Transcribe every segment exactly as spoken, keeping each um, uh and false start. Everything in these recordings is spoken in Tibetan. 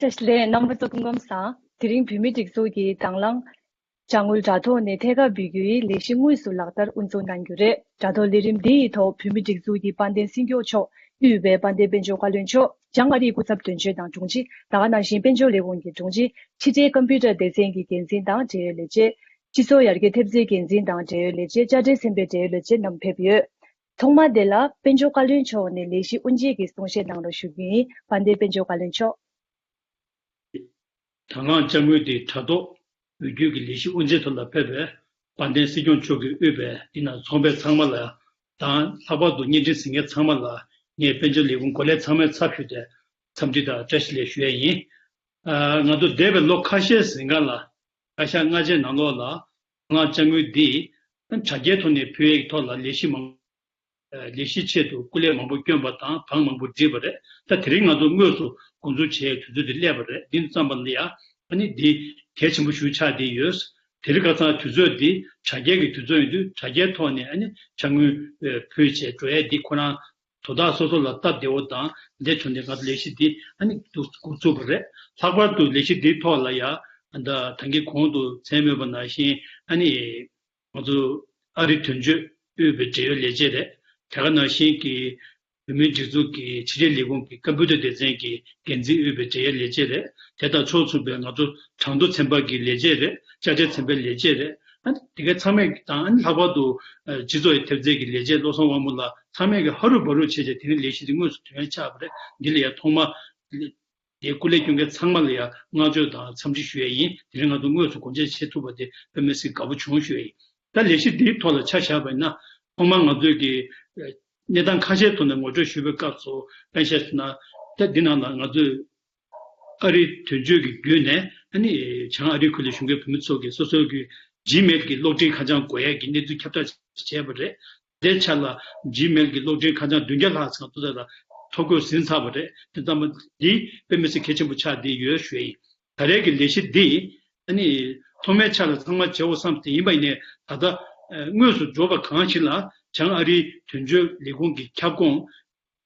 བཀྲ་ཤིས་བདེ་ལེགས། རྣམ་པ་ཚོ་སྐུ་ཁམས་བཟང་། དེ་རིང་བོད་མིའི་སྒྲིག་འཛུགས་ཀྱིས་དང་བླངས་དཔྱ་དངུལ་དྲ་ཐོག་ནས་ཐད་ཀར་འབུལ་རྒྱུའི་ལས་གཞི་དངོས་སུ་ལག་བསྟར་དབུ་འཛུགས་གནང་རྒྱུ་རེད། དྲ་ཐོག་ལས་རིམ་འདི་ཡི་ཐོག་བོད་མིའི་སྒྲིག་འཛུགས་ཀྱི་དཔལ་ལྡན་སྲིད་སྐྱོང་མཆོག་དབུས་པའི་དཔལ་ལྡན་དཔལ་འབྱོར་བཀའ་བློན་མཆོག་བྱང་ཨ་རིའི་སྐུ་ཚབ་དོན་གཅོད་དང་དྲུང་ཆེ། ད་ག་ནང་བཞིན་དཔལ་འབྱོར་ལས་ཁུངས་ཀྱི་དྲུང་ཆེ། ཕྱི་དྲིལ་ཀམ་པུ་ཊར་སྡེ་ཚན་གྱི་འགན་འཛིན་དང་འབྲེལ་ཡོད་ལས་བྱེད། སྤྱི་ཚོགས་ཡར་རྒྱས་ཐེབས་རྩའི་འགན་འཛིན་དང་འབྲེལ་ཡོད་ལས་བྱེད། དཔྱ་ཁྲལ་ཚན་པའི་འབྲེལ་ཡོད་ལས་བྱེད་རྣམས་ཕེབས་ཡོད། ཐོག་མ་དེ་ལ་དཔལ་འབྱོར་བཀའ་བློན་མཆོག་ནས་ལས་གཞི་དབུ་འབྱེད་ཀྱི་གསུང་བཤད་གནང་རོགས་ཞུ་རྒྱུ་ཡིན། དཔལ་ལྡན་དཔལ་འབྱོར་བཀའ་བློན་མཆོག་དང་བླངས་དཔྱ་དངུལ་དེ་དྲ་ཐོག་འབུལ་རྒྱུ་གི་ལས་གཞི་དབུ་འབྱེད་ཐོག་ལ་ཕེབས་པའི་དཔལ་ལྡན་སྲིད་སྐྱོང་མཆོག་གིས་དབུས་པའི་འདི་ན་ཚོགས་པའི་ཚང་མ་ལ་དང་། ལྷག་པར་དུ་བརྙན་འཕྲིན་གཟིགས་མཁན་ཚང་མ་ལ་ངས་དཔལ་འབྱོར་ལས་ཁུངས་འགོ་ལས་ཚང་མའི་ཚབ་ཞུས་ཏེ་འཚམས་འདྲི་དང་བཀྲ་ཤིས་བདེ་ལེགས་ཞུ་ཡས་ཡིན། ཨ། ང་ཚོ་འདས་པའི་ལོ་ཁ་ཤས་ཟིན་ག་ལ། བཀའ་ཤག་སྔ་རྗེས་ནང་ལོགས་ལ་དང་བླངས་དཔྱ་དངུལ་འདི་དྲ་རྒྱའི་ཐོག་ནས་ཕུལ་ཡས་ཐོག་ལ་ལས་གཞི་མང་། ལས་གཞིའི་ཆེད་དུ་སྐུ་ལས་མང་པོ་བསྐྱོན་པ་དང་བང་མང་པོ་བསྒྲིགས་པ་རེད། ད་དེ་རིང་ང་ཚོ་དངོས་སུ་འགོ་འཛུགས་བྱེད་དུས་ཚོད་དེ་སླེབས་པ་རེད། འདི་ཙམ་པ་ལ་ཡ་ཨ་ནི་འདི་གལ་ཆེན་པོ་ཞིག་ཆགས་བསྡད་ཡོད། དེ་རིང་ཁ་སང་དུས་ཚོད་འདི་དྲ་རྒྱའི་གི་དུས་ཚོད་ཡིན་དུས་དྲ་རྒྱའི་ཐོག་ནས་ཨ་ནི་དཔྱ་དངུལ་ཕུལ་བྱས་འགྲོ་ཡས་འདི་ཁོ་རང་དོ་བདག་སོ་སོ་ལ་སྟབས་བདེ་བོ་དང་ལས་བྱུང་ནས་ང་ཚོ་ལས་གཞི་འདི་ཨ་ནི་འདུག་འགོ་བཙུགས་པ་རེད། ལྷག་པར་དུ་ལས་གཞི་འདིའི་ཐོག་ལ་ཡ་ད་ད་གིན་གོང་དུ་མཚན་སྨོས་པ་ནང་བཞིན་ཨ་ནི། ང་ཚོ་ཨ་རི་དོན་གཅོད་དབུས་པའི་འབྲེལ་ཡོད་ལས་བྱེད་རེད། དེ་ག་ནང་བཞིན་གྱི་བོད་མིའི་སྒྲིག་འཛུགས་ཀྱི་ཕྱི་དྲིལ་ལས་ཁུངས་ཀྱི་ཀམ་པུ་ཊར་སྡེ་ཚན་གྱི་འགན་འཛིན་དབུས་པའི་འབྲེལ་ཡོད་ལས་བྱེད་རེད། དེ་དང་ཕྱོགས་མཚུངས་པའི་ང་ཚོ་གྲངས་ཐོ་ཚན་པ་གི་ལས་བྱེད་རེད། དཔྱ་ཁྲལ་ཚན་པའི་ལས་བྱེད་རེད། ཨ་ནི་དེ་ག་ཚང་མས་དང་ཨ་ནི་ལྷག་པར་དུ་སྤྱི་ཚོགས་ཀྱི་ཐེབས་རྩའི་གི་ལས་བྱེད་བློ་བཟང་དབང་མོ་ལགས་ཚང་མས་གི་ཧ་རུ་བ་རུ་བྱས་བྱས་དེ་རིང་ལས་གཞི་དེ་དངོས་སུ་དོན་ཆགས་པ་རེད། འདི་ལ་ཡང་ཐོག་མ། དེའི་སྐུ་ལས་སྐྱོན་མཁན་ཚང་མ་ལ་ཡང་བསྔགས་བརྗོད་དང་འཚམས་འདྲི་ཞུ་ཡས་ཡིན། དེ་རིང་ང་ཚོ་དངོས་སུ་སྒོ་འབྱེད་བྱེད་ཐུབ་པ་དེ་དཔེ་མི་སྲིད་དགའ་པོ་བྱུང་ཞུ་ཡས་ཡིན། ད་ལས་གཞི་འདིའི་ཐོག་ལ་ཆ་བཞག་པ་ཡིན་ན་ཐོག་མར་ང་ཚོས་ཀྱི་གནས་སྟངས་ཁ་ཤས་ཐོག་ནས་ངོ་སྤྲོད་ཞུས་པའི་སྐབས་སུ་དཔེ་བཞག་ན་ད་འདི་ནང་ལ་ང་ཚོས་ཨ་རིའི་དོན་གཅོད་ཀྱི་བརྒྱུད་ནས་ཨ་ནི་བྱང་ཨ་རིའི་ཁུལ་ལ་བཞུགས་མཁན་བོད་མི་ཚོ་གིས་སོ་སོའི་གི་ཇི་མེལ་གྱི་གློག་འཕྲིན་ཁ་བྱང་དགོས་ཡས་ཀྱི་གནས་ཚུལ་ཁྱབ་བསྒྲགས་བྱས་པ་རེད། དེའི་ཆ་ལ་ཇི་མེལ་གྱི་གློག་འཕྲིན་ཁ་བྱང་བདུན་བརྒྱ་ལྷག་ཙམ་ཐོ་ཐོ་འགོད་ཟིན་ཚར་བ་རེད། དེ་ཙམ་པ་འདི་དཔེ་མི་སྲིད་གལ་ཆེན་པོ་ཆགས་བསྡད་ཡོད་ཞུ་ཡ་ཡིན། ད་རེས་ཀྱི་ལས་གཞི་འདི་ཨ་ནི་ཐོག་མའི་ཆ་ལ་ཚང་མ་བྱེད་འོ་བསམ་སྟེ་ཡིན་པ་ཡིན་ནའི་ད་ལྟ་དངོས་སུ་འགྲོ་བ་གང་ཞིག་ལ་བྱང་ཨ་རིའི་དོན་གཅོད་ལས་ཁུངས་ཀྱི་ཁྱབ་ཁོངས་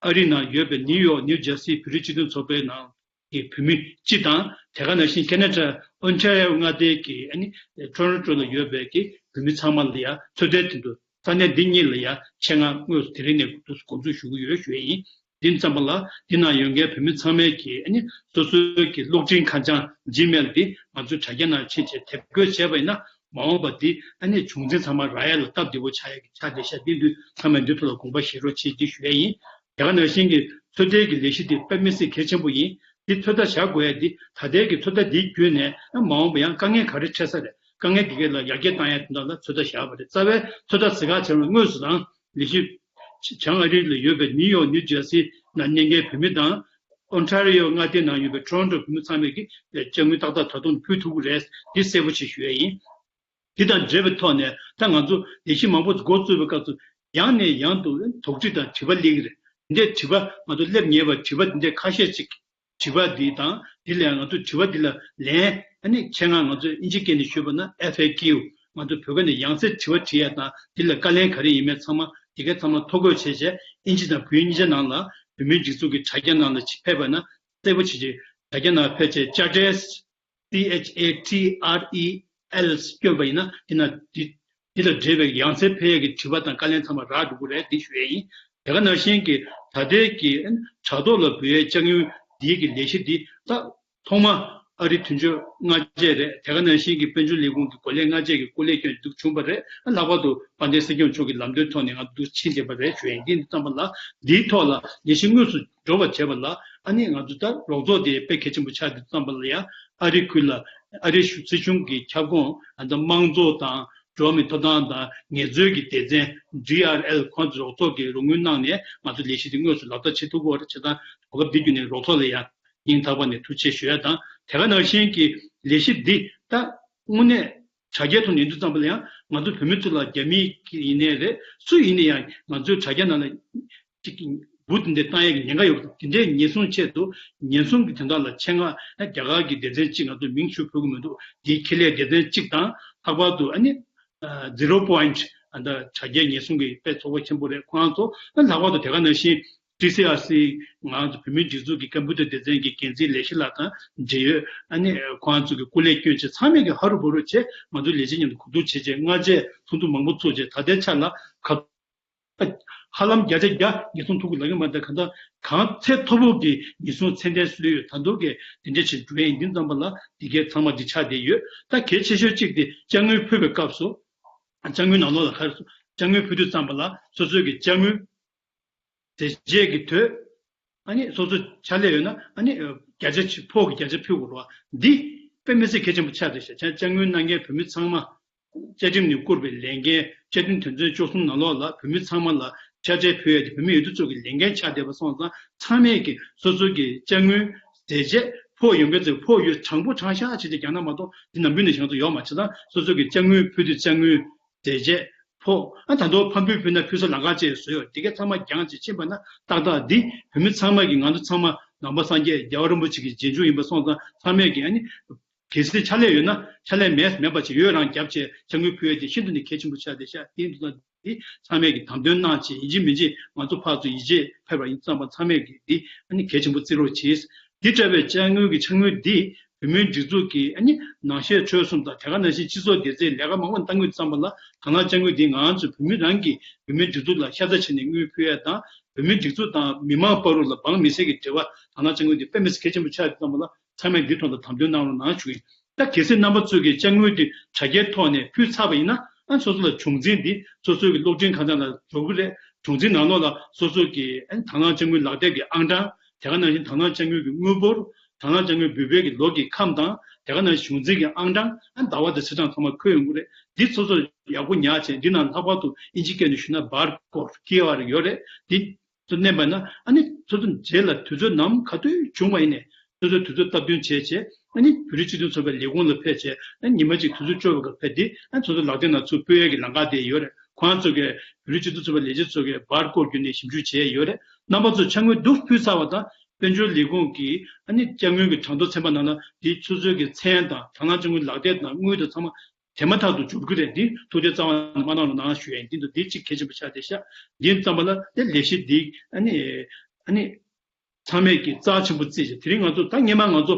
ཨ་རི་ནང་ཡོད་པའི་ནིའུ་ཡོག་ནིའུ་ཇར་སི་བོད་རིགས་སྤྱི་མཐུན་ཚོགས་པའི་ནང་གི་བོད་མི་སྤྱི་དང་དེ་ག་ནང་བཞིན་ཁེ་ན་ཌ་ཨོན་ཊ་རི་ཡོ་མངའ་སྡེ་གི་ཨ་ནི་ཊོ་རོན་ཊོ་ལ་ཡོད་པའི་གི་བོད་མི་ཚང་མ་ལ་ཡང་ཚོད་ལྟའི་དོན་དུ་ས་གནས་འདི་གཉིས་ལ་ཡང་ཆེད་མངགས་དངོས་སུ་དེ་རིང་ནས་འགོ་འཛུགས་ཞུ་གི་ཡོད་ཞུ་ཡ་ཡིན། དེ་ཙམ་པ་ལ་འདི་ནང་ཡོད་མཁན་བོད་མི་ཚང་མས་ཀྱི་ཨ་ནི་སོ་སོའི་གི་གློག་འཕྲིན་ཁ་བྱང་ཇི་མེལ་འདི་ང་ཚོའི་དྲ་རྒྱ་ནང་ཕྱིན་བྱས་དེབ་འགོད་བྱས་པ་ཡིན་ན་མ་འོངས་པ་འདི་ཨ་ནི་བྱུང་འཛིན་ཚང་མ་རག་ཡ་ལ་སྟབས་བདེ་པོ་ཆགས་ཡ་གི་ཆགས་བསྡད་ཤག་འདི་འདུག་ཚང་མས་འདི་ཐོག་ལ་དགོངས་པ་བཞེས་རོགས་བྱེད་ཅེས་ཞུ་ཡ་ཡིན། དེ་ག་ནང་བཞིན་གྱི་ཚོད་ལྟའི་གི་ལས་གཞི་འདི་དཔེ་མི་སྲིད་གལ་ཆེན་པོ་ཡིན། འདི་ཚོད་ལྟ་བཞག་དགོས་ཡ་འདི་ད་ལྟའི་གི་ཚོད་ལྟ་འདིའི་བརྒྱུད་ནས་མ་འོངས་པ་ཡང་དཀའ་ངལ་ག་རེ་འཕྲད་ས་རེད། དཀའ་ངལ་འདི་གས་ལ་ཡར་རྒྱས་བཏང་ཡ་དོན་དག་ལ་ཚོད་ལྟ་བཞག་པ་རེད། རྩ་བའི་ཚོད་ལྟ་ཟེར་ག་བྱས་ན་དངོས་སུ་རང་ལས་གཞི་བྱང་ཨ་རི་ལ་ཡོད་པའི་ནིའུ་ཡོག་ནིའུ་ཇར་སི་ནང་གནས་མཁན་བོད་མི་དང་ཨོན་ཊ་རི་ཡོ་མངའ་སྡེ་ནང་ཡོད་པའི་ཊོ་རོན་ཊོ་བོད་མི་ཚང་མས་ཀྱི་དཔྱ་དངུལ་ཏག་ཏག་ད་དུང་ཕུལ་ཐུབ་ཀྱི་རེད། འདི་གསལ་པོ་ཞིག་ཞུ་ཡ་ཡིན། འདི་དང་འབྲེལ་བའི་ཐོག་ནས་ད་ང་ཚོ་ལས་གཞི་མང་པོ་འགོ་བཙུགས་པའི་སྐབས་སུ་ཡང་ནས་ཡང་དུ་དོགས་འདྲི་དང་དྲི་བ་སླེབས་ཀྱི་རེད། འདི་འདྲའི་དྲི་བ་ང་ཚོ་སླེབས་ཉེ་བ་དྲི་བ་འདི་འདྲའི་ཁ་ཤས་ཅིག་དྲི་བ་འདི་དང་འདི་ལས་ང་ཚོ་དྲི་བ་འདི་ལ་ལན་ཨ་ནི་ཆེད་མངགས་ང་ཚོས་ཨིན་ཇི་སྐད་ནས་ཞུས་པ་ན་ཨེཕ་ཨེ་ཀིའུ་ང་ཚོ་བོད་སྐད་ནས་ཡང་སེ་དྲི་བ་དྲི་ཡ་དང་འདི་ལ་བཀའ་ལན་ག་རེ་ཡིན་མིན་ཚང་མ་འདི་གའི་ཚང་མ་ཐོ་འགོད་བྱས་བྱས་ཨིན་ཇི་དང་བོད་ཡིག་གཉིས་ཆ་ནང་ལ་བོད་མིའི་སྒྲིག་འཛུགས་ཀྱི་དྲ་རྒྱ་ནང་ལ་ཕེབས་པ་ན་གསལ་པོ་བྱས་བྱས་དྲ་རྒྱ་ནང་ཕེབས་བྱས་དཔྱ་ཁྲལ། C H A T R E L བསྐྱོན་པ་ཡིན་ན་འདི་ན་འདི་འདི་དང་འབྲེལ་བའི་ཡང་སེ་ཕེབས་ཡས་ཀྱི་དྲི་བ་དང་བཀའ་ལན་ཚང་མ་རག་འགྲོ་གི་རེད་འདི་ཞུ་ཡས་ཡིན། དེ་ག་ནང་བཞིན་གྱི་ད་ལྟའི་གི་དྲ་ཐོག་ལ་འབུལ་ཡས་དཔྱ་དངུལ་འདིའི་གི་ལས་གཞི་འདི་ད་ཐོག་མ་ཨ་རི་དོན་གཅོད་སྔ་རྗེས་རེད། དེ་ག་ནང་བཞིན་གྱི་དཔལ་འབྱོར་ལས་ཁུངས་ཀྱི་འགོ་ལས་སྔ་རྗེས་ཀྱི་སྐུ་ལས་སྐྱོན་འདུག་བྱུང་བ་རེད། ལྷག་པར་དུ་དཔལ་ལྡན་སྲིད་སྐྱོང་མཆོག་གི་ལམ་སྟོན་ཐོག་ནས་ང་འདུག་ཕྱིན་བསྡད་པ་རེད་ཞུ་ཡས་ཡིན། འདི་འདི་ཙམ་པ་ལ་འདིའི་ཐོག་ལ་ལས་གཞི་དངོས་སུ་འགྲོ་བར་བྱེད་པ་ལ་ཨ་ནི་ང་ཚོ་ད་རོགས་ཚོགས་དེ་དཔེ་གལ་ཆེན་པོ་ཆགས་དུས་ཙམ་པ་ལ་ཡང་ཨ་རི་ཁུལ་ལ་ཨ་རི་གཞུང་སྲིད་གཞུང་གི་ཁྱབ་ཁོངས་ཨ་ད་དམངས་གཙོ་དང་འགྲོ་བ་མིའི་ཐོབ་ཐང་དང་ངལ་རྩོལ་གྱི་སྡེ་ཚན་D R L ཁོང་ཚོ་རོགས་ཚོགས་ཀྱི་རོགས་དངུལ་གནང་ནས་ང་ཚོ་ལས་གཞི་དེ་དངོས་སུ་ལག་བསྟར་བྱེད་ཐུབ་ཀྱི་ཡོད་རེད། བྱས་ཙང་གོ་སྐབས་འདི་བརྒྱུད་ནས་རོགས་ཚོགས་ལ་ཡང་སྙིང་ཐག་པ་ནས་ཐུགས་རྗེ་ཞུ་ཡ་དང་དེ་ག་ནང་བཞིན་གྱི་ལས་གཞི་འདི་ད་དངོས་གནས་དྲ་རྒྱའི་ཐོག་ནས་ཡིན་དུས་ཙམ་པ་ལ་ཡང་ང་ཚོ་བོད་མི་ཚོ་ལ་རྒྱ་མི་ཡིན་ནའི་རེད་སུ་ཡིན་ན་ཡང་ང་ཚོའི་དྲ་རྒྱ་ནང་ལ་ཅིག་འབུ་དེ་འདྲ་བཏང་ཡས་ཀྱི་ཉེན་ཁ་ཡོད་པ་དེ་འདྲའི་ཉེན་སྲུང་ཆེད་དུ་ཉེན་སྲུང་གི་དོན་དག་ལ་ཆེད་མངགས་རྒྱ་གར་གྱི་སྡེ་ཚན་གཅིག་ང་ཚོ་མིང་ཞུ་ཕོད་ཀྱི་མི་འདུག་འདིའི་ཁེ་ལས་སྡེ་ཚན་གཅིག་དང་ལྷག་པར་དུ་ཨ་ནི་Zero Point ཨ་ད་དྲ་རྒྱའི་ཉེན་སྲུང་གི་དཔེ་ཚོགས་པ་ཆེན་པོ་རེད། ཁོང་ཚོ་ལྷག་པར་དུ་དེ་ག་ནང་བཞིན་ ཊི་སི་ཨར་སི་ང་ཚོ་བོད་མིའི་སྒྲིག་འཛུགས་ཀྱི་ཀམ་པུ་ཊར་སྡེ་ཚན་གྱི་འགན་འཛིན་ལས་གཞི་ལགས་དང་འབྲེལ་ཡོད་ཨ་ནི་ཁོང་ཚོ་གི་སྐུ་ལས་བསྐྱོན་བྱས་ཚང་མས་ཀྱི་ཧ་རུ་བ་རུ་བྱས་ང་ཚོ་ལས་བྱེད་མཉམ་དུ་གོ་བསྡུར་བྱས་རྗེས་སྔ་རྗེས་ཚོགས་འདུ་མང་པོ་ཚོགས་རྗེས་ད་ལྟའི་ཆ་ལ་ཁ་ཧ་ལམ་བརྒྱ་ཆ་བརྒྱ་ཉེན་སྲུང་ཐུབ་ཀྱི་ལབ་ཀྱི་མ་རེད། གང་ལྟར་གང་ཚད་མཐོ་པོ་གི་ཉེན་སྲུང་ཚད་ལྡན་བཟོས་ཡོད། ད་དུང་གི་དེ་འདྲ་ཞིག་འགྲོ་ཡིན་དུས་ཙམ་པ་ལ་འདི་གའི་ཚང་མ་འདི་ཆགས་བསྡད་ཡོད། ད་གལ་ཆེ་ཤོས་གཅིག་དེ་ཅ་དངོས་ཕུལ་བའི་སྐབས་སུ་ཅ་དངོས་ནང་ལོགས་ལ་ག་རེ་ཟེར་ཅ་དངོས་ཕུལ་དུས་ཙམ་པ་ལ་སོ་སོའི་གི་ཅ་དངོས་ཟས་བཅད་ཀྱི་དོད། ཨ་ནི་སོ་སོ་ཕྱག་ལས་ཡོད་ན་ཨ་ནི་བརྒྱ་ཆ་ཕོགས་ཀྱི་བརྒྱ་ཆ་ཕུལ་དགོས་རེད་བ། འདི་དཔེ་མི་སྲིད་གལ་ཆེན་པོ་ཆགས་བསྡད་ཤག་བཅའ་དངོས་གནང་མཁན་བོད་མི་ཚང་མ་བཅའ་ཁྲིམས་ནས་བསྐུར་བའི་ལས་འགན་བཅའ་ཁྲིམས་དོན་ཚན་བཅུ་གསུམ་ནང་ལོགས་ལ་བོད་མི་ཚང་མ་ལ་ཕྱག་འབྲེལ་ཕུལ་ཡ་དེ་བོད་མི་ཡོད་དོ་ཅོག་གི་ལས་འགན་ཆགས་བསྡད་པ་སོང་ཙང་ཚང་མས་ཀྱི་སོ་སོ་གི་བཅའ་དངོས་ཟས་བཅད་ཕོགས་ཡོད་མཁན་ཚོས་ཕོགས་ཡོད་དྲང་པོ་དྲང་བཞག་བྱས་ཏེ་རྒྱག་ན་མ་གཏོགས་འདི་ནམ་རྒྱུན་ནས་བྱང་ཚོ་ཡོད་མ་བྱས་ཙང་སོ་སོ་གི་བཅའ་དངོས་ཕུལ་དུས་བཅའ་དངོས་ཟས་བཅད་ཕོགས། ཨ་ད་དུང་ཕམ་སྤུས་ཕུལ་ན་ཕུལ་ས་ལམ་ཁ་བཅས་བཟོས་ཡོད། དེ་གས་ཚང་མ་འགྱངས་བྱས་ཕྱིན་པ་ན་ཏག་ཏག་འདི་བོད་མི་ཚང་མ་གི་ང་ཚོ་ཚང་མ་ནང་པ་སངས་རྒྱས་རྒྱལ་བ་རིན་པོ་ཆེ་གི་རྗེས་འཇུག་ཡིན་པ་སོང་ཙང་ཚང་མས་ཀྱི་ཨ་ནི་གལ་སྲིད་ཕྱག་ལས་ཡོད་ན་ཕྱག་ལས་མེད་མེད་པ་ཅིག་ཡོད་རང་རྒྱབ་བྱས་ཕྱག་དངུལ་ཕུལ་ཡས་དེ་ཤིན་ཏུ་ནས་གལ་ཆེན་པོ་ཆགས་བསྡད་ཤག་དེ་ཡིན་དུས་ཙང་འདི་ཚང་མས་ཀྱི་དམ་དོན་གནང་བྱས་ཡིན་གཅིག་མིན་གཅིག་ང་ཚོ་ཕར་ཚུར་ཡིད་ཆེས་ཕེབས་པ་ཡིན་ཙང་པ་ཚང་མས་ཀྱི་འདི་ཨ་ནི་གལ་ཆེན་པོ་བརྩི་རོགས་གྱིས། འདི་འདྲ་བའི་ཕྱག་དངུལ་གྱི་ཕྱག་དངུལ་འདི་བོད་མིའི་སྒྲིག་འཛུགས་ཀྱི་ཨ་ནི་ནང་བཤད་ཆོལ་གསུམ་དང་དེ་ག་ནང་བཞིན་སྤྱི་ཚོགས་སྡེ་ཚན་ལས་ཀ་མང་པོ་བཏང་དགོས་ཙམ་པ་ལ་དང་བླངས་ཕྱག་དངུལ་འདི་ང་ཚོ་བོད་མི་རང་གིས་བོད་མིའི་སྒྲིག་འཛུགས་ལ་ཤ་ཚ་བྱས་ནས་དངུལ་ཕུལ་ཡ་དང་བོད་མིའི་སྒྲིག་འཛུགས་དང་མི་མང་བར་ལ་འབངས་མི་སེར་གྱི་འབྲེལ་བ་དང་བླངས་ཕྱག་དངུལ་འདི་དཔེ་མི་སྲིད་གལ་ཆེན་པོ་ཆགས་ཡོད་ཙམ་པ་ལ་ཚང་མས་འདི་ཐོག་ལ་དམ་དོན་གནང་རོགས་གནང་ཞུ་ཡིན། ད་གལ་སྲིད་རྣམ་པ་ཚོས་ཀྱི་ཕྱག་དངུལ་འདི་དྲ་རྒྱའི་ཐོག་ནས་ཕུལ་ཚར་བ་ཡིན་ན་ཨ་སོ་སོ་ལ་བྱུང་འཛིན་འདི་སོ་སོའི་གི་གློག་འཕྲིན་ཁང་ཚང་ལ་འགྲོ་གི་རེད། བྱུང་འཛིན་ནང་ལོགས་ལ་སོ་སོ་གི་ཨ་དང་བླངས་ཕྱག་དངུལ་ལག་དེབ་ཀྱི་ཨང་གྲངས། དེ་ག་ནང་བཞིན་དང་བླངས་ཕྱག་དངུལ་གྱི་དངུལ་འབོར། དང་བླངས་ཕྱག་དངུལ་འབུལ་བའི་གི་ལོ་གི་ཁམས་དང་དེ་ག་ནང་བཞིན་བྱུང་འཛིན་གྱི་ཨང་གྲངས་ཨ་ཟླ་བ་དང་ཚེས་གྲངས་ཚང་མ་འཁོད་ཡོང་གི་རེད། འདི་སོ་སོ་ཡག་པོ་ཉར་བྱས་འདི་ནང་ལྷག་པར་དུ་ཨིན་ཇི་སྐད་ནས་ཞུས་ན་བར་ཀོཌ་ཀིའུ་ཨར་ཡོད་རེད། འདི་ཚོ་མནན་པ་ན་ཨ་ནི་སོ་སོ་རྗེས་ལ་དུས་ཚོད་ནམ་ག་དུས་བྱུང་བ་ཡིན་ནས་སོ་སོའི་དུས་ཚོད་སྟབས་བསྟུན་བྱས་བྱས་ཨ་ནི་བོད་རིགས་སྤྱི་མཐུན་ཚོགས་པའི་ལས་ཁུངས་ལ་ཕེབས་བྱས་ཨ་ནི་ཉི་མ་གཅིག་དུས་ཚོད་སྐྱོར་བ་ག་ཕེབས་འདི་ཨ་ནི་སོ་སོའི་ལག་དེབ་ནང་ཚུར་སྤོ་ཡས་ཀྱི་ལམ་ཁ་དེ་ཡོད་རེད། ཁོང་ཚོ་གིས་བོད་རིགས་སྤྱི་མཐུན་ཚོགས་པའི་ལས་བྱེད་ཚོ་གིས་བར་ཀོཌ་བརྒྱུད་ནས་ཞིབ་འཇུག་བྱས་ཡོད་རེད། རྣམ་པ་ཚོ་ཕྱག་དངུལ་བསྡུ་ཕུལ་ཚར་བ་དང་དཔལ་འབྱོར་ལས་ཁུངས་ཀྱིས་ཨ་ནི་ཕྱག་དངུལ་གྱི་གྲངས་ཐོ་ཚན་པ་ནང་ལ་དེའི་ཆུ་ཚོད་ཀྱི་མཚན་དང་དང་བླངས་ཕྱག་དངུལ་ལག་དེབ་དང་དངུལ་དང་ཚང་མ་དེ་མ་ཐག་ཏུ་འབྱོར་གྱི་རེད། འདི་ཐུགས་རྗེ་རྩ་བ་ནས་མ་གནང་རོགས་གནང་ཞུ་ཡ་ཡིན། འདི་འདུག་འདི་གཅིག་གལ་ཆེན་པོ་ཆགས་བསྡད་ཤག་འདི་ཙམ་པ་ལ་དེ་ལས་གཞི་འདི་ཨ་ནི་ཨ་ནི་ཚང་མས་ཀྱི་རྩ་ཆེན་པོ་བརྩིས་ཤག་དེ་རིང་ང་ཚོ་ད་སྔས་མ་ང་ཚོ་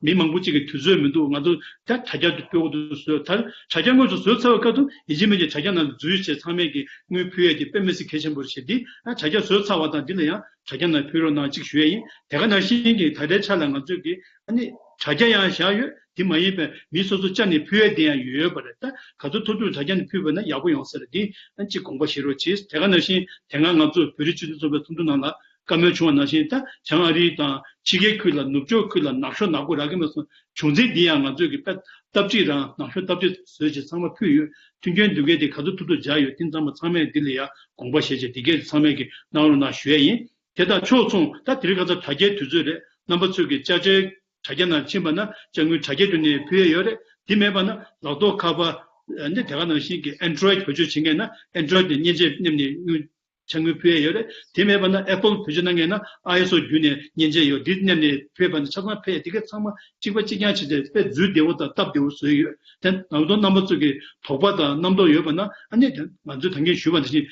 མི་མང་པོ་གཅིག་གི་དུས་ཚོད་མི་འདུག་ང་ཚོ་ད་དྲ་རྒྱ་དུ་སྤེལ་དགོས་འདུག་བཟོས། ད་དྲ་རྒྱ་དངོས་སུ་བཟོས་ཚར་བའི་སྐབས་དུ་ཡིན་གཅིག་མིན་གཅིག་དྲ་རྒྱ་ནང་འཛུལ་བྱས་ཚང་མས་ཀྱི་དངུལ་ཕུལ་ཡས་ཀྱི་དཔེ་མི་སྲིད་གལ་ཆེན་པོ་རེད་ཤག་འདི་ཨ་དྲ་རྒྱ་བཟོས་ཚར་བ་དང་འདི་ལ་ཡང་དྲ་རྒྱ་ནང་ཕུལ་རོགས་གནང་གཅིག་ཞུ་ཡས་ཡིན། དེ་ག་ནང་བཞིན་གྱི་ད་ལྟའི་ཆ་ལ་ང་ཚོས་ཀྱི་ཨ་ནི་དྲ་རྒྱ་ཡང་བཞག་ཡོད། དེ་མ་ཡིན་པའི་མི་སོ་སོ་བཅར་ནས་ཕུལ་ཡས་དེ་ཡང་ཡོད་པ་རེད། ད་ག་ཚོད་ཐུབ་ཐུབ་དྲ་རྒྱ་ནས་ཕུལ་བ་ན་ཡག་པོ་ཡོང་ས་རེད། འདི་ཨ་གཅིག་དགོངས་པ་བཞེས་རོགས་གྱིས། དེ་ག་ནང་བཞིན་དེ་སྔ་ང་ཚོ་བོད་རིགས་སྤྱི་མཐུན་ཚོགས་པའི་ཚོགས་འདུ་ནང་ལ་བཀའ་མོལ་བྱུང་བ་ནང་བཞིན་ད་བྱང་ཨ་རི་དང་ཕྱི་རྒྱལ་ཁུལ་ལ་ནུབ་ཕྱོགས་ཁུལ་ལ་ནག་ཤོག་ནག་པོ་རག་གི་མེད་སོང་། བྱུང་འཛིན་འདི་ཡང་ང་ཚོས་ཀྱི་དཔེ་སྟབས་གཅིག་རང་ནག་ཤོག་སྟབས་གཅིག་བཟོས་བྱས་ཚང་མ་ཕུལ་ཡོད། མཐུན་རྐྱེན་མདུན་སྐྱོད་དེ་ག་ཚོད་ཐུབ་ཐུབ་སྦྱར་ཡོད། དེ་ཚང་མ་ཚང་མས་འདི་ལ་ཡང་དགོངས་པ་བཞེས་བྱས་འདི་གས་ཚང་མས་ཀྱི་གནང་རོགས་གནང་ཞུ་ཡས་ཡིན། དེ་དང་ཕྱོགས་མཚུངས་ད་དེ་རིང་ཁ་སང་དྲ་རྒྱའི་དུས་ཚོད་རེད། རྣམ་པ་ཚོས་ཀྱི་དཔྱ་ཁྲལ་དྲ་རྒྱ་ནང་ཕྱིན་པ་ན་དཔྱ་དངུལ་དྲ་རྒྱའི་ཐོག་ནས་ཕུལ་ཡས་ཡོད་རེད། དེ་མེད་པ་ན་ལག་ཐོག་ཁ་པར་ཨ་ནི་དེ་ག་ནང་བཞིན་གྱི་ཨན་ཌོ་རོ་ཡིཌ་བེད་སྤྱོད་བྱེད་མཁན་ན་ཨན་ཌོ་རོ་ཡིཌ་ནས་མཉེན་ཆས་མནན་ནས་དངུལ་ཕྱག་དངུལ་ཕུལ་ཡས་ཡོད་རེད། དེ་མེད་པ་ན་ཨེ་པལ་བེད་སྤྱོད་གནང་མཁན་ན་ཨའི་ཨེས་ཨོ་བརྒྱུད་ནས་མཉེན་ཆས་ཡོད། འདི་མནན་ནས་ཕུལ་བ་ན་ཆ་ཚང་ཕུལ་ཡས་དེ་ག་ཚང་མ་གཅིག་པ་གཅིག་རྐྱང་བྱས་ཏེ་དཔེ་འཛུལ་བདེ་བོ་དང་སྟབས་བདེ་བོ་བཟོས་ཡོད། དེ་ནང་དོན་རྣམ་པ་ཚོ་གི་དོགས་པ་དང་རྣམ་རྟོག་ཡོད་པ་ན་ཨ་ནི་ང་ཚོས་ད་གིན་ཞུས་པ་ནང་བཞིན།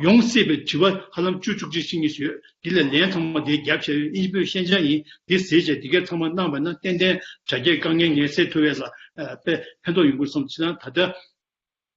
ཡོང་སྲིད་པའི་དྲི་བ་ཧ་ལམ་བཅུ་བཅུ་གཅིག་བཅུ་གཉིས་ཡོད། འདི་ལ་ལན་ཚང་མ་དེ་རྒྱབ་བྱས་ཡོད། ཨིན་ཇི་པོའི་ཤན་སྦྱར་ཡིན། དེ་ཟེར་བྱས་དེ་གས་ཚང་མ་གནང་བ་ན་ཏན་ཏན་དྲ་རྒྱའི་དཀའ་ངལ་ངལ་སེལ་ཐུབ་ཡས་ལ་ཨ་དཔེ་ཕན་ཐོགས་ཡོང་གི་རེད་བསམ། བྱས་ཙང་ད་ལྟ་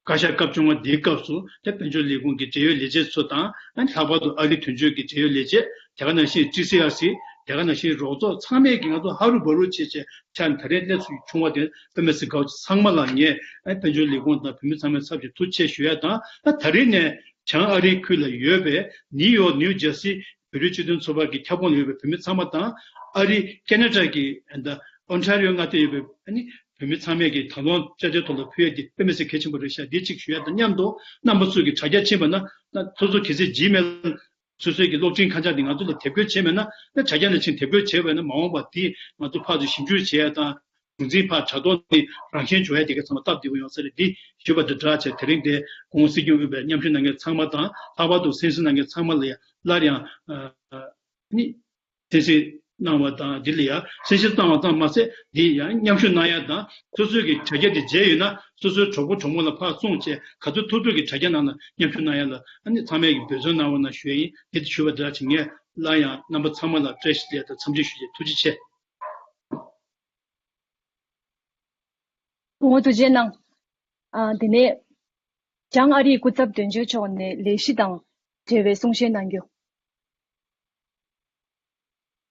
བཀའ་ཤག་སྐབས་བཅོ་ལྔ་འདིའི་སྐབས་སུ་དེ་དཔལ་འབྱོར་ལས་ཁུངས་ཀྱི་འབྲེལ་ཡོད་ལས་བྱེད་ཚོ་དང་ཨ་ལྷག་པར་དུ་ཨ་རི་དོན་གཅོད་ཀྱི་འབྲེལ་ཡོད་ལས་བྱེད། དེ་ག་ནང་བཞིན་ཊི་སི་ཨར་སི། དེ་ག་ནང་བཞིན་རོགས་ཚོགས་ཚང་མས་ཀྱི་ང་ཚོ་ཧ་རུ་བ་རུ་བྱས་བྱས་ཆ་ནས་ད་རེས་སླེབས་སུ་བྱུང་བ་དེ་དཔེ་མི་སྲིད་དགའ་བོ། ཚང་མ་ལ་ངས་ཨ་དཔལ་འབྱོར་ལས་ཁུངས་དང་བོད་མི་ཚང་མའི་ཚབ་ཀྱིས་ཐུགས་རྗེ་ཆེ་ཞུ་ཡ་དང་། ཨ་ད་རེས་ནས་བྱང་ཨ་རིའི་ཁུལ་ལ་ཡོད་པའི་ནིའུ་ཡོག་ནིའུ་ཇར་སི་བོད་རིགས་སྤྱི་མཐུན་ཚོགས་པ་གི་ཁྱབ་ཁོངས་ལ་ཡོད་པའི་བོད་མི་ཚང་མ་དང་། ཨ་རི་ཁེ་ན་ཌ་གི་ཨ་ད་ཨོན་ཊ་རི་ཡོ་མངའ་སྡེ་ཡོད་པའི་ཨ་ནི་བོད་མི་ཚང་མས་ཀྱི་ད་ལོ་དཔྱ་ཁྲལ་ཐོག་ལ་ཕུལ་ཡ་དེ་དཔེ་མི་སྲིད་གལ་ཆེན་པོ་རེད་ཤག་འདི་གཅིག་ཞུ་ཡ་དང་མཉམ་དུ་རྣམ་པ་ཚོས་ཀྱི་དྲ་རྒྱ་ཕྱིན་པ་ན་ན་སོ་སོ་གལ་སྲིད་ཇི་མེལ་སོ་སོའི་གི་གློག་འཕྲིན་ཁ་བྱང་དེ་ང་ཚོ་ལ་དེབ་སྐྱེལ་བྱས་མེད་ན། ད་དྲ་རྒྱ་ནས་ཕྱིན་དེབ་སྐྱེལ་བྱས་པ་ཡིན་ན་མ་འོངས་པ་དེ་ང་ཚོ་ཕར་ཚུར་ཞིབ་འཇུག་བྱས་ཡ་དང་། རྒྱུ་མཚན་ཕར་དྲ་ཐོག་ནས་རང་བཞིན་འཇོག་ཡ་དེ་ག་ཚང་མ་སྟབས་བདེ་པོ་ཡོང་ས་རེད། འདི་ཞུས་པ་དང་སྦྲགས་བྱས་དེ་རིང་དེ་སྐུ་ངོ་སྲིད་སྐྱོང་དབུས་པའི་མཉམ་ཞུགས་གནང་མཁན་ཚང་མ་དང་། ལྷག་པར་དུ་གསན་གཟིགས་གནང་མཁན་ཚང་མ་ལ་ཡང་སླར་ཡང་ཨ་ནི་གསན་གཟིགས་ གནང་བ་དང་འདི་ལ་ཡང་གསལ་བཤད་བཏང་བ་ཙམ་མ་ཟད། འདི་ཡང་མཉམ་ཞུགས་གནང་ཡ་དང་། སོ་སོའི་གི་དྲ་རྒྱ་དེ་མཇལ་ཡོད་ན་སོ་སོའི་གྲོགས་པོ་གྲོགས་མོ་ལ་ཕར་སོང་བྱས་ག་ཚོད་ཐུབ་ཐུབ་ཀྱི་དྲ་རྒྱ་ནང་ལ་མཉམ་ཞུགས་གནང་ཡ་ལ་ཨ་ནི་ཚང་མས་ཀྱི་འབད་བརྩོན་གནང་བ་ན་ཞུ་ཡ་ཡིན། འདི་དེ་ཞུ་བ་འདྲ་བྱེད། ངས་སླར་ཡང་རྣམ་པ་ཚང་མ་ལ་བཀྲ་ཤིས་བདེ་ལེགས་དང་འཚམས་འདྲི་ཞུ་ཆེད་ཐུགས་རྗེ་ཆེ། སྐུ་ངོ་ཐུགས་རྗེ་གནང་། ཨ། དེ་ནས་བྱང་ཨ་རིའི་སྐུ་ཚབ་དོན་གཅོད་མཆོག་ནས་ལས་གཞི་དང་འབྲེལ་བའི་གསུང་བཤད་གནང་རྒྱུ།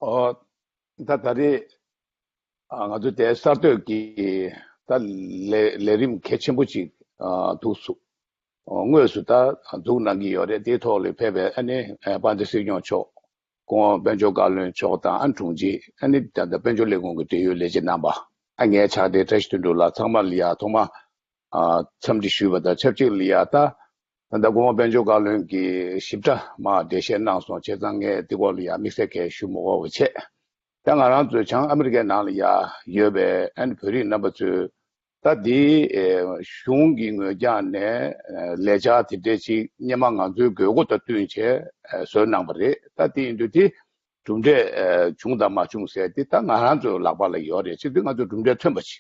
ཨོ། ད་ད་རེས་ཨ་ང་ཚོ་དེ་གསར་གཏོད་ཀྱི་ད་ལས་ལས་རིམ་གལ་ཆེན་པོ་ཅིག་ཨ་འདུག་སུ། ཨོ། དངོས་སུ་ད་འཛུགས་གནང་གི་ཡོད་རེད། དེའི་ཐོག་ལ་ཕེབས་པའི་ཨ་ནི་ཨ་དཔལ་ལྡན་སྲིད་སྐྱོང་མཆོག་སྐུ་ངོ་དཔལ་འབྱོར་བཀའ་བློན་མཆོག་དང་ཨ་དྲུང་ཆེ། ཨ་ནི་ད་ལྟ་དཔལ་འབྱོར་ལས་ཁུངས་ཀྱི་འབྲེལ་ཡོད་ལས་བྱེད་རྣམ་པ། ཨ་ངའི་ཕྱག་སྦྲེལ་བཀྲ་ཤིས་དོན་གྲུབ་ལགས། ཚང་མ་ལ་ཡ་ཐོག་མ་ཨ་འཚམས་འདྲི་ཞུས་པ་དང་ཆབས་ཅིག་ལ་ཡ། ད་ད་ལྟ་སྐུ་ངོ་དཔལ་འབྱོར་བཀའ་བློན་གྱིས་ཞིབ་ཕྲ་མར་འགྲེལ་བཤད་གནང་སོང་། བྱས་ཙང་ངས་འདི་སྐོར་ལ་ཡ་དམིགས་བསལ་གྱི་ཞུ་མི་དགོས་པ་བྱས། ད་ང་རང་ཚོའི་བྱང་ཨ་མི་རི་ཀའི་ནང་ལ་ཡ་ཡོད་པའི་ཨ་ནི་བོད་རིགས་རྣམ་པ་ཚོས་ད་འདི་ཨེ་གཞུང་གི་ངོས་རྒྱག་ནས་ཨེ་ལས་འཆར་དེ་འདྲས་ཅིག་སྔོན་མ་ང་ཚོའི་དགོས་མཁོ་དང་བསྟུན་བྱས་ཨེ་བཟོས་གནང་པ་རེད། ད་དེ་ཡིན་དུས་དེ་གྲུབ་འབྲས་ཨེ་བྱུང་དང་མ་བྱུང་ཟེར་དེ་ད་ང་རང་ཚོའི་ལག་པ་ལ་ཡོད་རེད། བྱེད་དུས་ང་ཚོ་གྲུབ་འབྲས་ཐོན་པ་ཅིག་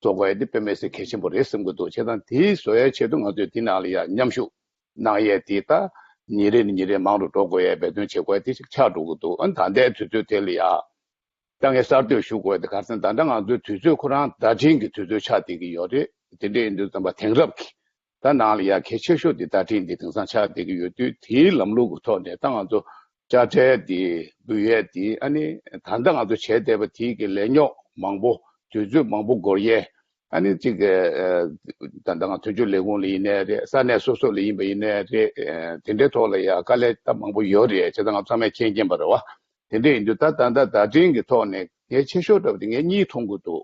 བཟོ་དགོས་ཡ་དེ་དཔེ་མི་སྲིད་གལ་ཆེན་པོ་རེད་བསམ་གྱི་འདུག་བྱས་ཙང་དེ་བཟོ་ཡའི་ཆེད་དུ་ང་ཚོས་དེ་ནང་ལ་ཡ་མཉམ་ཞུགས་གནང་ཡས་དེ་ད་ཉིན་རེ་ནས་ཉིན་རེ་མང་རུ་འགྲོ་དགོས་ཡས་འབད་བརྩོན་བྱེད་དགོས་ཡས་དེ་ཞིག་ཆགས་འགྲོ་གི་འདུག་ཨ་ནི་ད་ལྟའི་དུས་ཚོད་དེ་ལ་ཡ་ད་ངས་གསར་གཏོད་ཞུ་དགོས་ཡས་དེ་ག་རེ་ཟེར་ན། ད་ལྟ་ང་ཚོའི་དུས་ཚོད་ཁོ་རང་བརྡ་འཕྲིན་གྱི་དུས་ཚོད་ཆགས་བསྡད་ཀྱི་ཡོད་རེད། དེ་འདྲ་ཡིན་དུས་ཙམ་པ་དེང་རབས་ཀྱི་ད་ནང་ལ་ཡ་གལ་ཆེ་ཤོས་དེ་བརྡ་འཕྲིན་འདི་དེང་སང་ཆགས་བསྡད་ཀྱི་ཡོད་དུས། དེའི་ལམ་ལུགས་ཀྱི་ཐོག་ནས་ད་ང་ཚོ་དཔྱ་ཁྲལ་འདི་འབུལ་ཡས་འདི་ཨ་ནི་ད་ལྟ་ང་ཚོ་བྱས་བསྡད་པ་དེའི་གི་ལས་རྙོག་མང་པོ་དུས་ཚོད་མང་པོ་འགོར་ཡས། ཨ་ནི་གཅིག་གི་ཨ་ད་ལྟ་ང་དོན་གཅོད་ལས་ཁུངས་ལ་ཡིན་ནའི་རེད། ས་གནས་སོ་སོ་ལ་ཡིན་པ་ཡིན་ནའི་རེད། ཨ་དེ་འདྲའི་ཐོག་ལ་ཡ་དཀའ་ལས་ད་མང་པོ་ཡོད་རེད། བྱས་ཙང་ང་ཚང་མས་མཁྱེན་མཁྱེན་པ་རེད་བ། དེ་འདྲ་ཡིན་དུས་ད་ད་ལྟ་བརྡ་འཕྲིན་གྱི་ཐོག་ནས་གལ་ཆེ་ཤོས་འདྲ་བ་དེ་ངས་གཉིས་མཐོང་གི་འདུག་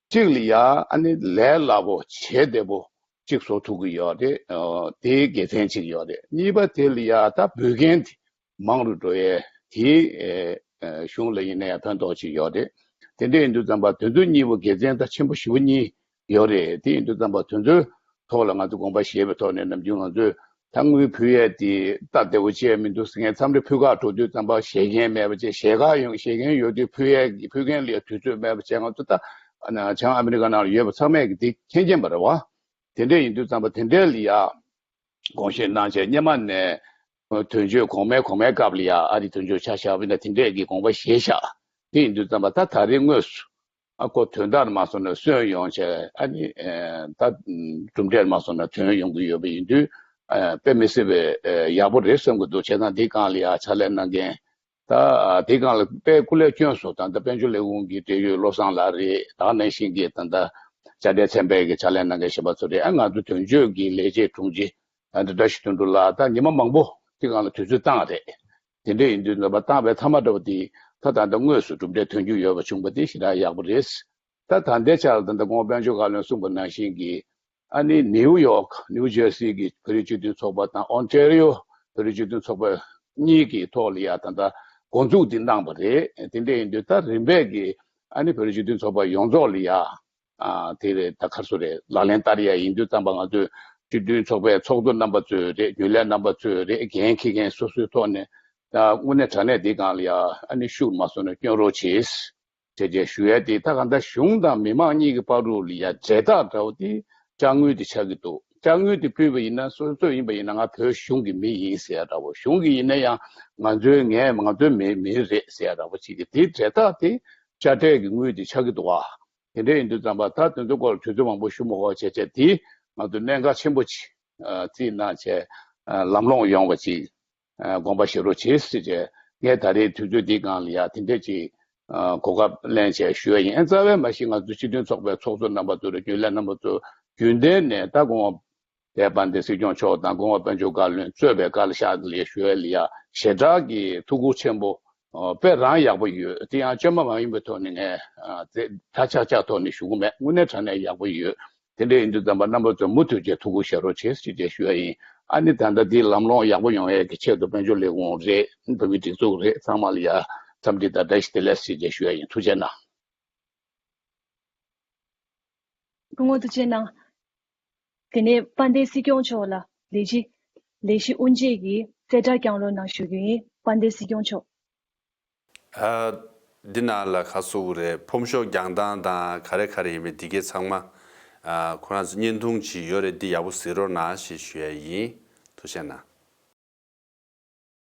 གཅིག་ལ་ཡ་ཨ་ནི་ལས་སླ་པོ་བྱེད་བདེ་པོ་གཅིག་བཟོ་ཐུབ་ཀྱི་ཡོད་རེད། ཨ་དེའི་དགེ་མཚན་གཅིག་ཡོད་རེད། གཉིས་པ་དེ་ལ་ཡ་ད་འབུལ་མཁན་དེ་མང་རུ་འགྲོ་ཡས་དེ་ཨེ་ཨེ་གཞུང་ལ་ཡིན་ན་ཡང་ཕན་ཐོགས་ཅིག་ཡོད་རེད། དེ་འདྲ་ཡིན་དུས་ཙམ་པ་དེ་ཚོ་གཉིས་པོ་དགེ་མཚན་ད་ཆེན་པོ་ཞེ་པོ་གཉིས་ཡོད་རེད། དེ་ཡིན་དུས་ཙམ་པ་དེ་ཚོའི་ཐོག་ལ་ང་ཚོ་དགོངས་པ་བཞེས་པའི་ཐོག་ནས་ནམ་རྒྱུན་ང་ཚོས་ད་དངུལ་ཕུལ་ཡས་དེ་སྟབས་བདེ་པོ་བྱས་མི་འདུག་ཟེར་མཁན། མཚམས་རེ་ཕུལ་ཁ་འགྲོ་དུས་ཙམ་པ་བཞེས་མཁན་མེད་པ་བྱས། བཞེས་ཁ་ཡོང་བཞེས་མཁན་ཡོད་དུས་ཕུལ་ཡས་ཕུལ་མཁན་ལ་ཡ་དུས་ཚོད་མེད་པ་བྱས། ང་ཚོ་ད་བྱང་ཨ་མི་རི་ཀ་ནང་ལ་ཡོད་པ་ཚང་མས་ཀྱི་དེ་མཁྱེན་མཁྱེན་པ་རེད་བ། དེ་འདྲ་ཡིན་དུས་ཙམ་པ་དེ་འདྲའི་ལ་ཡ་དགོངས་བཞེས་གནང་བྱས། སྔོན་མ་ནས་དོན་གཅོད་གོང་མའི་གོང་མའི་སྐབས་ལ་ཡ་ཨ་རི་དོན་གཅོད་ཆ་བཞག་པ་ཡིན་ན་དེ་འདྲས་ཀྱི་དགོངས་པ་བཞེས་བཞག་དེ་ཡིན་དུས་ཙམ་པ་ད་ད་རེས་དངོས་སུ་ཨ་ཁོ་དོན་དག་མ་སོང་ན་སོན་ཡོང་བྱས། ཨ་ནི་ཨེ་ད་གྲུབ་འབྲས་མ་སོང་ན་ཐོན་ཡོང་གི་ཡོད་པ་ཡིན་དུས་ཨེ་དཔེ་མི་སྲིད་པའི་ཨེ་ཡག་པོ་རེད་བསམ་གྱི་འདུག་བྱས་ཙང་དེའི་སྒང་ལ་ཡ་ཕྱག་ལས་གནང་མཁན། ད་དེའི་སྒང་ལ་དཔེ་སྐུ་ལས་བསྐྱོན་སོང་། ད་ལྟ་དཔལ་འབྱོར་ལས་ཁུངས་ཀྱི་འབྲེལ་ཡོད་བློ་བཟང་ལགས་རེད། ད་ནང་བཞིན་གྱི་ད་ལྟ་དཔྱ་ཁྲལ་ཚན་པའི་གི་ཕྱག་ལས་གནང་མཁན་གཞན་པ་ཚོ་རེད། ཨ་ང་ཚོ་དོན་གཅོད་ཀྱི་ལས་བྱེད་དྲུང་ཆེ་ཨ་ད་བཀྲ་ཤིས་དོན་གྲུབ་ལགས། ད་ཉི་མ་མང་པོ་དེའི་སྒང་ལ་དུས་ཚོད་བཏང་རེད། དེ་འདྲ་ཡིན་དུས་ནོར་བ་བཏང་བའི་མཐའ་མ་འདྲ་བ་དེ་ད་ད་ལྟ་དངོས་སུ་གྲུབ་འབྲས་ཐོན་རྒྱུ་ཡོད་པ་བྱུང་པ་དེ་ཞེ་དྲག་ཡག་པོ་རེད། ད་ད་ལྟའི་ཆར་ད་ལྟ་སྐུ་ངོ་དཔལ་འབྱོར་བཀའ་བློན་གསུངས་པ་ནང་བཞིན་གྱི་ཨ་ནི་ནིའུ་ཡོག་ནིའུ་ཇར་སི་གི་བོད་རིགས་སྤྱི་མཐུན་ཚོགས་པ་དང་ཨོན་ཊེ་རི་ཡོ་བོད་རིགས་སྤྱི་མཐུན་ཚོགས་པ་གཉིས་ཀྱི་ཐོག་ལ་ཡ་ད་ལྟ་འགོ་འཛུགས་འདི་གནང་བ་རེད། དེ་འདྲ་ཡིན་དུས་ད་རིམ་པས་ཀྱི་ཨ་ནི་བོད་རིགས་སྤྱི་མཐུན་ཚོགས་པ་ཡོངས་རྫོགས་ལ་ཡ་ཨ་དེ་རེད། ད་ག་རེ་ཟེར་དགོས་རེད། ལག་ལེན་བསྟར་ཡ་ཡིན་དུས་ཙམ་པ་ང་ཚོས་སྤྱི་མཐུན་ཚོགས་པའི་ཚོགས་གཙོ་རྣམ་པ་ཚོས་རེད། རྒྱུན་ལས་རྣམ་པ་ཚོས་རེད། འགན་འཁྱེར་མཁན་སོ་སོའི་ཐོག་ནས་ད་དངོས་གནས་དྲང་གནས་འདི་སྒང་ལ་ཡ་ཨ་ནི་ཤུགས་མ་སོང་ན་བསྐྱོན་རོགས་བྱེད། བྱས་རྗེས་ཞུ་ཡ་དེ་ད་གང་ལྟར་གཞུང་དང་མི་མང་གཉིས་ཀྱི་བར་དུ་ལ་ཡ་འབྲེལ་ཐག་འདྲ་བོ་དེ་དཔྱ་དངུལ་དེ་ཆགས་ཀྱི་འདུག་དཔྱ་དངུལ་དེ་ཕུལ་བ་ཡིན་ན་སོ་སོ་ཡིན་པ་ཡིན་ན་ང་བོད་གཞུང་གི་མི་ཡིན་ཟེར་ཡ་འདྲ་བོ། གཞུང་གི་ཡིན་ན་ཡང་ང་ཚོའི་ངས་ང་ཚོའི་མི་མི་རེད་ཟེར་ཡ་འདྲ་བོ་ཅིག་གི་དེ་འབྲེལ་ཐག་དེ་དཔྱ་ཁྲལ་གྱི་དངུལ་དེ་ཆགས་ཀྱི་འདུག་ཨ། དེ་འདྲ་ཡིན་དུས་ཙམ་པ་ད་དེ་ཚོ་སྐོར་དུས་ཚོད་མང་པོ་ཞུ་མི་དགོས། བྱས་རྗེས་དེ་ང་ཚོ་གནད་འགག་ཆེན་པོ་ཅིག་ཨ་རྩིས་གནང་བྱས་ཨ་ལམ་ལྷོང་ཡོང་བ་ཅིག་ཨ་དགོངས་པ་བཞེས་རོགས་བྱེད་ཟེར་བྱས། ངས་ད་རེས་དུས་ཚོད་འདིའི་སྒང་ལ་ཡ་དེ་འདྲས་ཅིག་ཨ་གོ་སྐབས་ལེན་བྱས་ཞུ་ཡ་ཡིན། ཨ་རྩ་བའི་མ་གཞི་ང་ཚོ་སྤྱི་མཐུན་ཚོགས་པའི་ཚོགས་གཙོ་རྣམ་པ་ཚོ་རེད། རྒྱུན་ལས་རྣམ་པ་ཚོ་རྒྱུན་ལྡན་ནས་ད་སྐུ་ངོ་དཔལ་ལྡན་སྲིད་སྐྱོང་མཆོག་དང་སྐུ་ངོ་དཔལ་འབྱོར་བཀའ་བློན་གཙོས་པའི་བཀའ་ཤག་ལ་ཞུ་ཡ་ལ་ཡ་ཞེ་དྲག་གི་ཐུགས་ཁུར་ཆེན་པོ་ཨ་དཔེ་རང་ཡག་པོ་ཡོད། དེ་ཡང་བཅོས་མ་མ་ཡིན་པའི་ཐོག་ནས་ངས་ཨ་དེ་ད་ཆག་ཆག་ཐོག་ནས་ཞུ་གི་མེད། དངོས་གནས་དྲང་གནས་ཡག་པོ་ཡོད། དེ་འདྲ་ཡིན་དུས་ཙམ་པ་རྣམ་པ་ཚོས་མུ་མཐུད་བྱས་ཐུགས་ཁུར་བཞེས་རོགས་བྱེད་ཅེས་བཅས་ཞུ་ཡ་ཡིན། ཨ་ནི་ད་ལྟ་འདི་ལམ་ལྷོང་ཡག་པོ་ཡོང་ཡས་ཀྱི་ཆེད་དུ་དཔལ་འབྱོར་ལས་ཁུངས་རེད། བོད་མིའི་སྒྲིག་འཛུགས་རེད། ཚང་མ་ལ་ཡ་འཚམས་འདྲི་དང་བཀྲ་ཤིས་བདེ་ལེགས་ཞེས་བཅས་ཞུ་ཡ་ཡིན། ཐུགས་རྗེ་གནང་། སྐུ་ངོ་ཐུགས་རྗེ་གནང་། དེ་ནས་དཔལ་ལྡན་སྲིད་སྐྱོང་མཆོག་ལ་ལས་གཞི་ལས་གཞི་དབུ་འབྱེད་ཀྱི་གསལ་བསྒྲགས་བསྐྱང་རོགས་གནང་ཞུ་རྒྱུ་ཡིན། དཔལ་ལྡན་སྲིད་སྐྱོང་མཆོག་ཨ། འདི་ནང་ལ་ག་སོ་གུ་རེད། ཕོམ་ཤོག་རྒྱག་སྟངས་དང་ག་རེ་ག་རེ་ཡིན་པའི་འདི་གའི་ཚང་མ། ཨ། ཁོ་རང་ཚོ་བརྙན་ཐུང་ཅིག་ཡོད་རེད། འདི་ཡག་པོ་གཟིགས་རོགས་གནང་ཞེས་ཞུ་ཡ་ཡིན། ཐུགས་རྗེ་གནང་།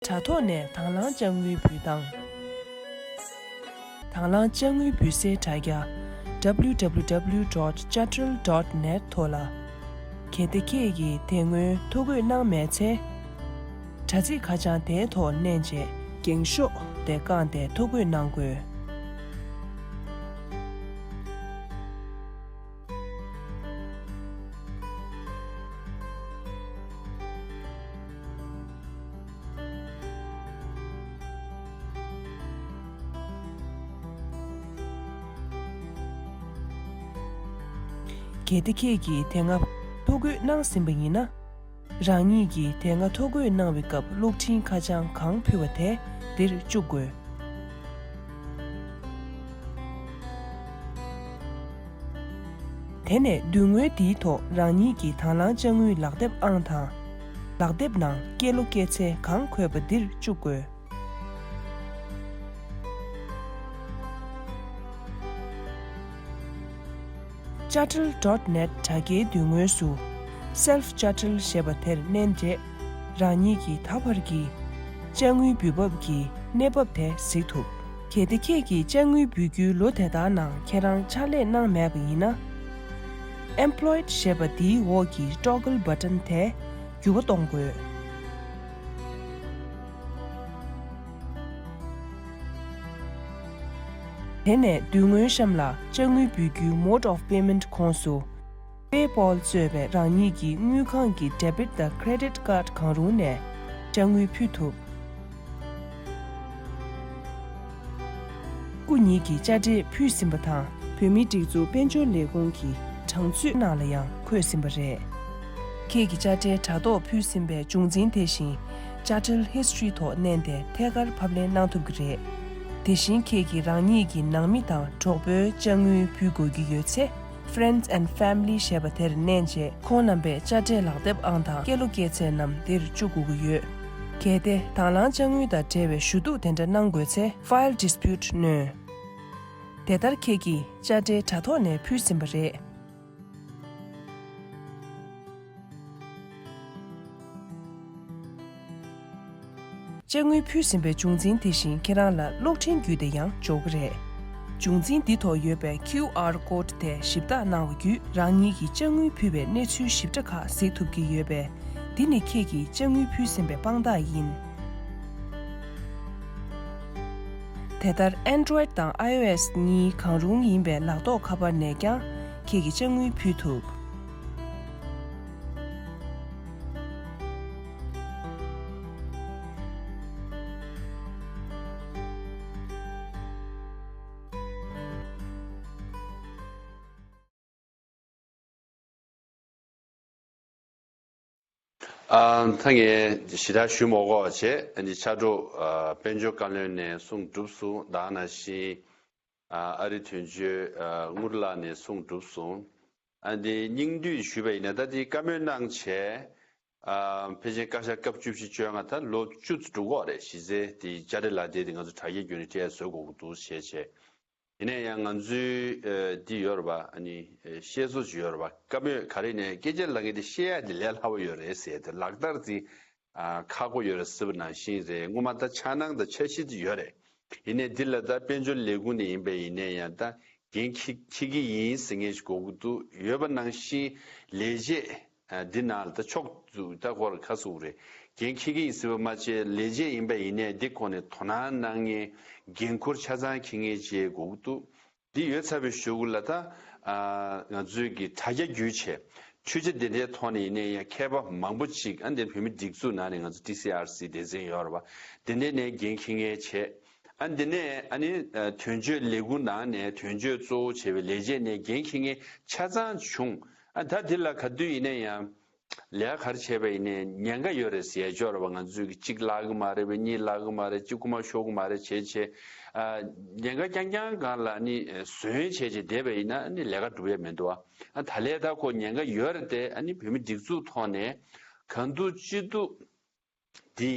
དྲ་ཐོག་ནས་དང་བླངས་ཅ་དངུལ་འབུལ་སྟངས། དང་བླངས་ཅ་དངུལ་འབུལ་སའི་དྲ་རྒྱ། W W W dot chattrel dot net ཐོག་ལ། གལ་ཏེ་ཁྱེད་ཀྱིས་དེ་སྔོན་ཐོ་འགོད་གནང་མེད་ཚེ། དྲ་ཚིགས་ཁ་བྱང་དེའི་ཐོག་མནན་རྗེས། འགེངས་ཤོག་དེ་བཀང་སྟེ་ཐོ་འགོད་གནང་དགོས། གལ་ཏེ་ཁྱེད་ཀྱིས་དེ་སྔ་ཐོ་འགོད་གནང་ཟིན་པ་ཡིན་ན། རང་ཉིད་ཀྱིས་དེ་སྔ་ཐོ་འགོད་གནང་བའི་སྐབས་གློག་འཕྲིན་ཁ་བྱང་གང་ཕུལ་བ་དེ་འདིར་བཅུག་དགོས། དེ་ནས་མདུན་ངོས་འདིའི་ཐོག་རང་ཉིད་ཀྱི་དང་བླངས་ཅ་དངུལ་ལག་དེབ་ཨང་དང་། ལག་དེབ་ནང་སྐྱེས་ལོ་སྐྱེས་ཚེས་གང་འཁོད་པ་འདིར་བཅུག་དགོས། Chattrel dot net དྲ་རྒྱའི་མདུན་ངོས་སུ། Self Chattrel ཞེས་པ་དེར་མནན་རྗེས། རང་ཉིད་ཀྱི་ད་བར་གྱི་ཅ་དངུལ་འབུལ་འབབ་ཀྱི་གནས་བབ་དེ་གཟིགས་ཐུབ། གལ་ཏེ་ཁྱེད་ཀྱིས་ཅ་དངུལ་འབུལ་རྒྱུའི་ལོ་དེ་དག་ནང་ཁྱེད་རང་ཕྱག་ལས་གནང་མེད་པ་ཡིན་ན། Employed ཞེས་པ་འདིའི་འོག་གི་Toggle button དེ་འགྱུར་བ་གཏོང་དགོས། དེ་ནས་མདུན་ངོས་གཤམ་ལ་ཅ་དངུལ་འབུལ་རྒྱུའི་Mode of Payment ཁོངས་སུ། PayPal གཙོས་པའི་རང་ཉིད་ཀྱི་དངུལ་ཁང་གི་Debit དང་Credit Card གང་རུང་ནས་ཅ་དངུལ་ཕུལ་ཐུབ། སྐུ་ཉིད་ཀྱི་དཔྱ་ཁྲལ་ཕུལ་ཟིན་པ་དང་། བོད་མིའི་སྒྲིག་འཛུགས་དཔལ་འབྱོར་ལས་ཁུངས་ཀྱི་གྲངས་མཛོད་ནང་ལ་ཡང་འཁོད་ཟིན་པ་རེད། ཁྱེད་ཀྱི་དཔྱ་ཁྲལ་དྲ་ཐོག་ཕུལ་ཟིན་པའི་བྱུང་འཛིན་དེ་བཞིན་Chattrel History ཐོག་མནན་ཏེ་ཐད་ཀར་ཕབ་ལེན་གནང་ཐུབ་ཀྱི་རེད། དེ་བཞིན་ཁྱེད་ཀྱིས་རང་ཉིད་ཀྱི་ནང་མི་དང་གྲོགས་པོའི་ཅ་དངུལ་ཕུལ་དགོས་ཀྱི་ཡོད་ཚེ། Friends and Family ཞེས་པ་དེར་མནན་རྗེས། ཁོང་རྣམ་པའི་དཔྱ་ཁྲལ་ལག་དེབ་ཨང་དང་སྐྱེས་ལོ་སྐྱེས་ཚེས་རྣམས་འདིར་བཅུག་དགོས་ཀྱི་ཡོད། གལ་ཏེ་དང་བླངས་ཅ་དངུལ་དང་འབྲེལ་བའི་ཞུ་གཏུག་དེ་འདྲ་གནང་དགོས་ཚེ། File Dispute གནོན། དེ་ལྟར་ཁྱེད་ཀྱིས་དཔྱ་ཁྲལ་དྲ་ཐོག་ནས་ཕུལ་ཟིན་པ་རེད། ཅ་དངུལ་ཕུལ་ཟིན་པའི་བྱུང་འཛིན་དེ་བཞིན་ཁྱེད་རང་ལ་གློག་འཕྲིན་བརྒྱུད་དེ་ཡང་འབྱོར་གྱི་རེད། བྱུང་འཛིན་འདི་ཐོག་ཡོད་པའི་QR code དེ་ཞིབ་བརྟག་གནང་བ་བརྒྱུད། རང་ཉིད་ཀྱིས་ཅ་དངུལ་ཕུལ་བའི་གནས་ཚུལ་ཞིབ་ཕྲ་ཁག་གཟིགས་ཐུབ་ཀྱི་ཡོད་པས། འདི་ནི་ཁྱེད་ཀྱིས་ཅ་དངུལ་ཕུལ་ཟིན་པའི་དཔང་རྟགས་ཡིན། དེ་ལྟར་Android དང་iOS གཉིས་གང་རུང་ཡིན་པའི་ལག་ཐོགས་ཁ་པར་ནས་ཀྱང་ཁྱེད་ཀྱིས་ཅ་དངུལ་ཕུལ་ཐུབ། ཨ། ད་ངས་ཞེ་དྲག་ཞུ་མ་དགོས་པ་བྱས། ཨ་ནི་ཕྱག་དྲུག་ཨ། དཔལ་འབྱོར་བཀའ་བློན་ནས་གསུངས་གྲུབ་སོང་། ད་ག་ནང་བཞིན་ཨ། ཨ་རི་དོན་གཅོད་ཨ། དངུལ་ལགས་ནས་གསུངས་གྲུབ་སོང་། ཨ་འདི་སྙིང་བསྡུས་ཞུས་པ་ཡིན་ན། ད་འདི་བཀའ་མོལ་གནང་བྱས། ཨ། ཕལ་ཆེར་བཀའ་ཤག་སྐབས་བཅུ་བཞི་བཅོ་ལྔ་ད་ལོ་བཅུ་ཙམ་འགྲོ་གི་རེད། གཞི་རྩའི་དེ་དཔྱ་ཁྲལ་ལག་དེབ་དེ་ང་ཚོ་དྲ་རྒྱའི་བརྒྱུད་ནས་སྤྲད་བཟོ་དགོས་ཀྱི་འདུག་བྱས་བྱས། ཡིན་ན་ཡང་ང་ཚོའི་ཨ། འདི་ཡོད་རེད་པ། ཨ་ནི་ཨ། བཤད་སྲོལ་ཅིག་ཡོད་རེད་པ། བཀའ་མོལ་ག་རེ་ནས་སྐད་ཆ་ལབ་མཁན་དེ་བཤད་ཡ་དེ་ལས་སླ་པོ་ཡོད་རེད་ཟེར་དེ། ལག་བསྟར་དེ་ཨ། ཁག་པོ་ཡོད་རེད་ཟེར་བ་ནང་བཞིན་རེད། སྔོན་མ་ད་འཆར་སྣང་དང་འཆར་གཞི་དེ་ཡོད་རེད། ཡིན་ནའི་འདི་ལ་ད་དཔལ་འབྱོར་ལས་ཁུངས་ནས་ཡིན་པ་ཡིན་ནའི་ཡང་ད་འགན་འཁྱེར་འཁྱེར་གྱི་ཡིན་ཟེར་མཁན་ཞིག་དགོས་ཀྱི་འདུག་ཡོད་པ་ནང་བཞིན་ལས་བྱེད་ཨ། འདི་ནང་ལ་ད་ཕྱོགས་བཙུགས། ད་ཁོ་རང་ག་ཟེར་དགོས་རེད། འགན་འཁྱེར་གྱི་ཡིན་ཟེར་བ་མ་བྱས། ལས་བྱེད་ཡིན་པ་ཡིན་ནའི་འདི་ཁོ་ནས་དོ་སྣང་གནང་མཁན། འགན་ཁུར་ཆ་ཚང་འཁྱེར་མཁན་ཅིག་དགོས་ཀྱི་འདུག་འདི་ཡོད་ཚར་བའི་གཞུག་ལ་ད་ཨ། ང་ཚོའི་གི་དྲ་རྒྱ་བརྒྱུད་བྱས། འཕྲུལ་ཆས་དེ་འདྲའི་ཐོག་ནས་ཡིན་ནའི་ཡང་མཁས་པ་མང་པོ་ཅིག་ཨ། འདིར་བོད་མི་སྒྲིག་འཛུགས་ནང་ནས་ང་ཚོ་ཊི་སི་ཨར་སི་སྡེ་ཚན་ཡོད་རེད་པ། དེ་འདྲའི་ནས་འགན་འཁྱེར་མཁན་བྱས། ཨ། འདི་ནས་ཨ་ནི་ཨ། དོན་གཅོད་ལས་ཁུངས་ནང་ནས་དོན་གཅོད་གཙོ་བོ་བྱས་པའི་ལས་བྱེད་ནས་འགན་འཁྱེར་མཁན་ཆ་ཚང་བྱུང་། ཨ། ད་འདི་ལ་ག་དུས་ཡིན་ནའི་ཡང་ལས་ཀ་ག་རེ་བྱས་པ་ཡིན་ནའི་ཉེན་ཁ་ཡོད་རེད་ཟེར་ཡ་ཅིག་ཡོད་རེད་པ། ང་ཚོས་ཀྱི་གཅིག་བརླག་གི་མ་རེད་པས། གཉིས་བརླག་གི་མ་རེད། གཅིག་རྐུ་མ་ཤོར་གི་མ་རེད་བྱས་བྱས། ཨ། ཉེན་ཁ་རྐྱང་རྐྱང་སྒང་ལ་ཨ་ནི་ཟོན་བྱས་བྱས་བསྡད་པ་ཡིན་ན་ཨ་ནི་ལས་ཀ་འགྲུབ་ཡ་མི་འདུག་ཨ། ད་ལས་ད་ཁོ་ཉེན་ཁ་ཡོད་རེད་དེ། ཨ་ནི་བོད་མི་སྒྲིག་འཛུགས་ཐོག་ནས་གང་ཐུབ་ཅི་ཐུབ་འདི་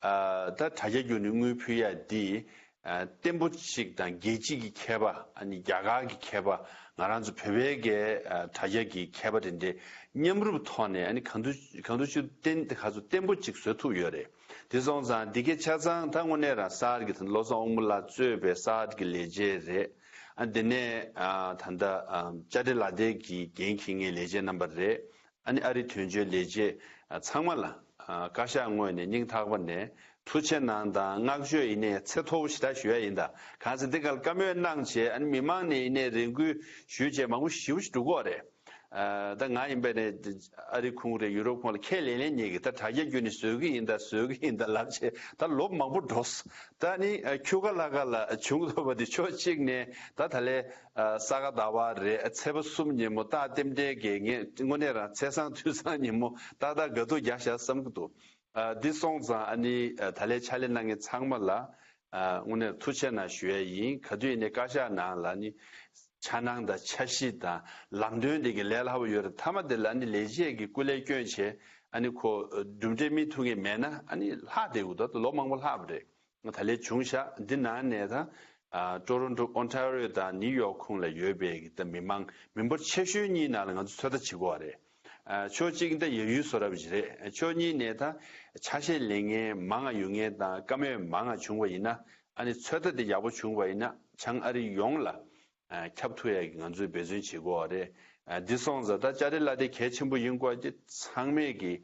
ཨ། ད་དྲ་རྒྱ་བརྒྱུད་ནས་དངུལ་ཕུལ་ཡ་འདི་ ཨ་བརྟན་པོ་ཅིག་དང་རྒྱལ་སྤྱི་གི་མཁས་པ། ཨ་ནི་རྒྱ་གར་གྱི་མཁས་པ། ང་རང་ཚོ་བོད་པའི་གི་ཨ་དྲ་རྒྱ་གི་མཁས་པ་དེ་འདྲའི་མཉམ་རུབ་ཐོག་ནས། ཨ་ནི་གང་ཐུབ་གང་ཐུབ་ཅིག་བརྟན་ག་ཚོད་བརྟན་པོ་ཅིག་བཟོ་ཐུབ་ཡོད་རེད། དེ་སོང་ཙང་འདི་གའི་ཆ་ཚང་ད་དངོས་གནས་རང་གསར་གྱི་ད་བློ་བཟང་དབང་མོ་ལགས་གཙོས་པའི་གསར་གྱི་ལས་བྱེད་རེད། ཨ་འདི་ནས་ཨ་ད་ལྟ་ཨ་ཅ་ཏི་ལ་དེ་གི་འགན་འཁྱེར་མཁན་ལས་བྱེད་རྣམ་པ་རེད། ཨ་ནི་ཨ་རིའི་དོན་གཅོད་ལས་བྱེད་ཨ་ཚང་མ་ལ་ཨ་བཀའ་ཤག་ངོས་ནས་སྙིང་ཐག་པ་ནས་ཐུགས་རྗེ་གནང་དང་བསྔགས་བརྗོད་ཡིན་ནའི་ཚད་མཐོ་པོ་ཞེ་དྲག་ཞུ་ཡ་ཡིན། ད་གང་ཟེར་འདི་གར་བཀའ་མོལ་གནང་བྱས། ཨ་ནི་མི་མང་ནས་ཡིན་ནའི་རེ་སྐུལ་ཞུས་བྱས་མང་པོ་ཞེ་པོ་ཞིག་འགྲོ་གི་ཡོད་རེད། ཨ་ད་ང་ཡིན་པ་ནས་ཨ་རི་ཁུངས་རེད། ཡུ་རོབ་ཁུངས་ལ་ཁས་ལེན་ལེན་ཉེ་གི། ད་དྲ་རྒྱ་བརྒྱུད་ནས་བཟོ་གི་ཡིན། ད་བཟོ་གི་ཡིན། ད་ལབ་བྱས་ད་ལོ་མང་པོ་འགྲོ་སོང་། ད་ནི་ཨ་ཁྱུ་ག་ལ་ག་ལ་བྱུང་ཐུབ་པ་དེ་ཕྱོགས་གཅིག་ནས་ད་ད་ལས་ཨ་ས་ག་ཟླ་བ་རེད། ཨ་ཚེས་པ་གསུམ་ཉིན་མོ་ད་རྟེན་འབྲེལ་དགེ་རྒན་དངོས་གནས་རང་ཚེས་བཟང་དུས་བཟང་ཉིན་མོ་ཏག་ཏག་དགའ་སྡུག་རྒྱག་བཞག་བསམ་གི་འདུག་ཨ་འདི་སོང་ཙང་ཨ་ནི་ཨ་ད་ལས་ཕྱག་ལས་གནང་མཁན་ཚང་མ་ལ་ཨ་དངོས་གནས་ཐུགས་རྗེ་གནང་ཞུ་ཡ་ཡིན། ག་དུས་ཡིན་ནའི་བཀའ་ཤག་ནང་ལ་ནི་འཆར་སྣང་དང་འཆར་གཞི་དང་ལམ་སྟོན་དེ་གི་ལས་སླ་པོ་ཡོད་རེད། མཐའ་མ་དེ་ལ་ནི་ལས་བྱེད་ཀྱི་སྐུ་ལས་བསྐྱོན་བྱས། ཨ་ནི་ཁོ་གྲུབ་འབྲས་སྨིན་ཐུབ་མཁན་མེད་ན་ཨ་ནི་ལྷག་བསྡད་ཡོད་འདུག་ད་ལོ་མང་པོ་ལྷག་པ་རེད། ད་ལས་བྱུང་ཤག་འདི་ནང་ནས་ད་ཨ་ཊོ་རོན་ཊོ། ཨོན་ཊ་རི་ཡོ་དང་ནིའུ་ཡོག་ཁུངས་ལ་ཡོད་པའི་གི་ད་མི་མང་མི་འབོར་ཆེ་ཤོས་གཉིས་ནང་ལ་ང་ཚོ་ཚོད་ལྟ་བྱེད་དགོས་པ་རེད། ཨ་ཕྱོགས་གཅིག་ད་ཡ་ཡུལ་བཟོ་འདྲ་པོ་ཞིག་རེད། ཕྱོགས་གཉིས་ནས་ད་ཆ་ཤས་ལེན་མཁན་མང་ང་ཡོང་མཁན་དང་བཀའ་མོལ་མང་ང་བྱུང་བ་ཡིན་ན། ཨ་ནི་ཚོད་ལྟ་དེ་ཡག་པོ་བྱུང་བ་ཡིན་ན་བྱང་ཨ་རི་ཡོངས་ལ་ཨ་ཁྱབ་ཐུབ་ཡ་གི་ང་ཚོས་འབད་བརྩོན་བྱེད་དགོས་པ་རེད། ཨ་འདི་སོང་ཙང་ད་ཅ་ཏི་ལ་དེ་གལ་ཆེན་པོ་ཡིན་དགོས་ཀྱི། ཚང་མས་ཀྱི་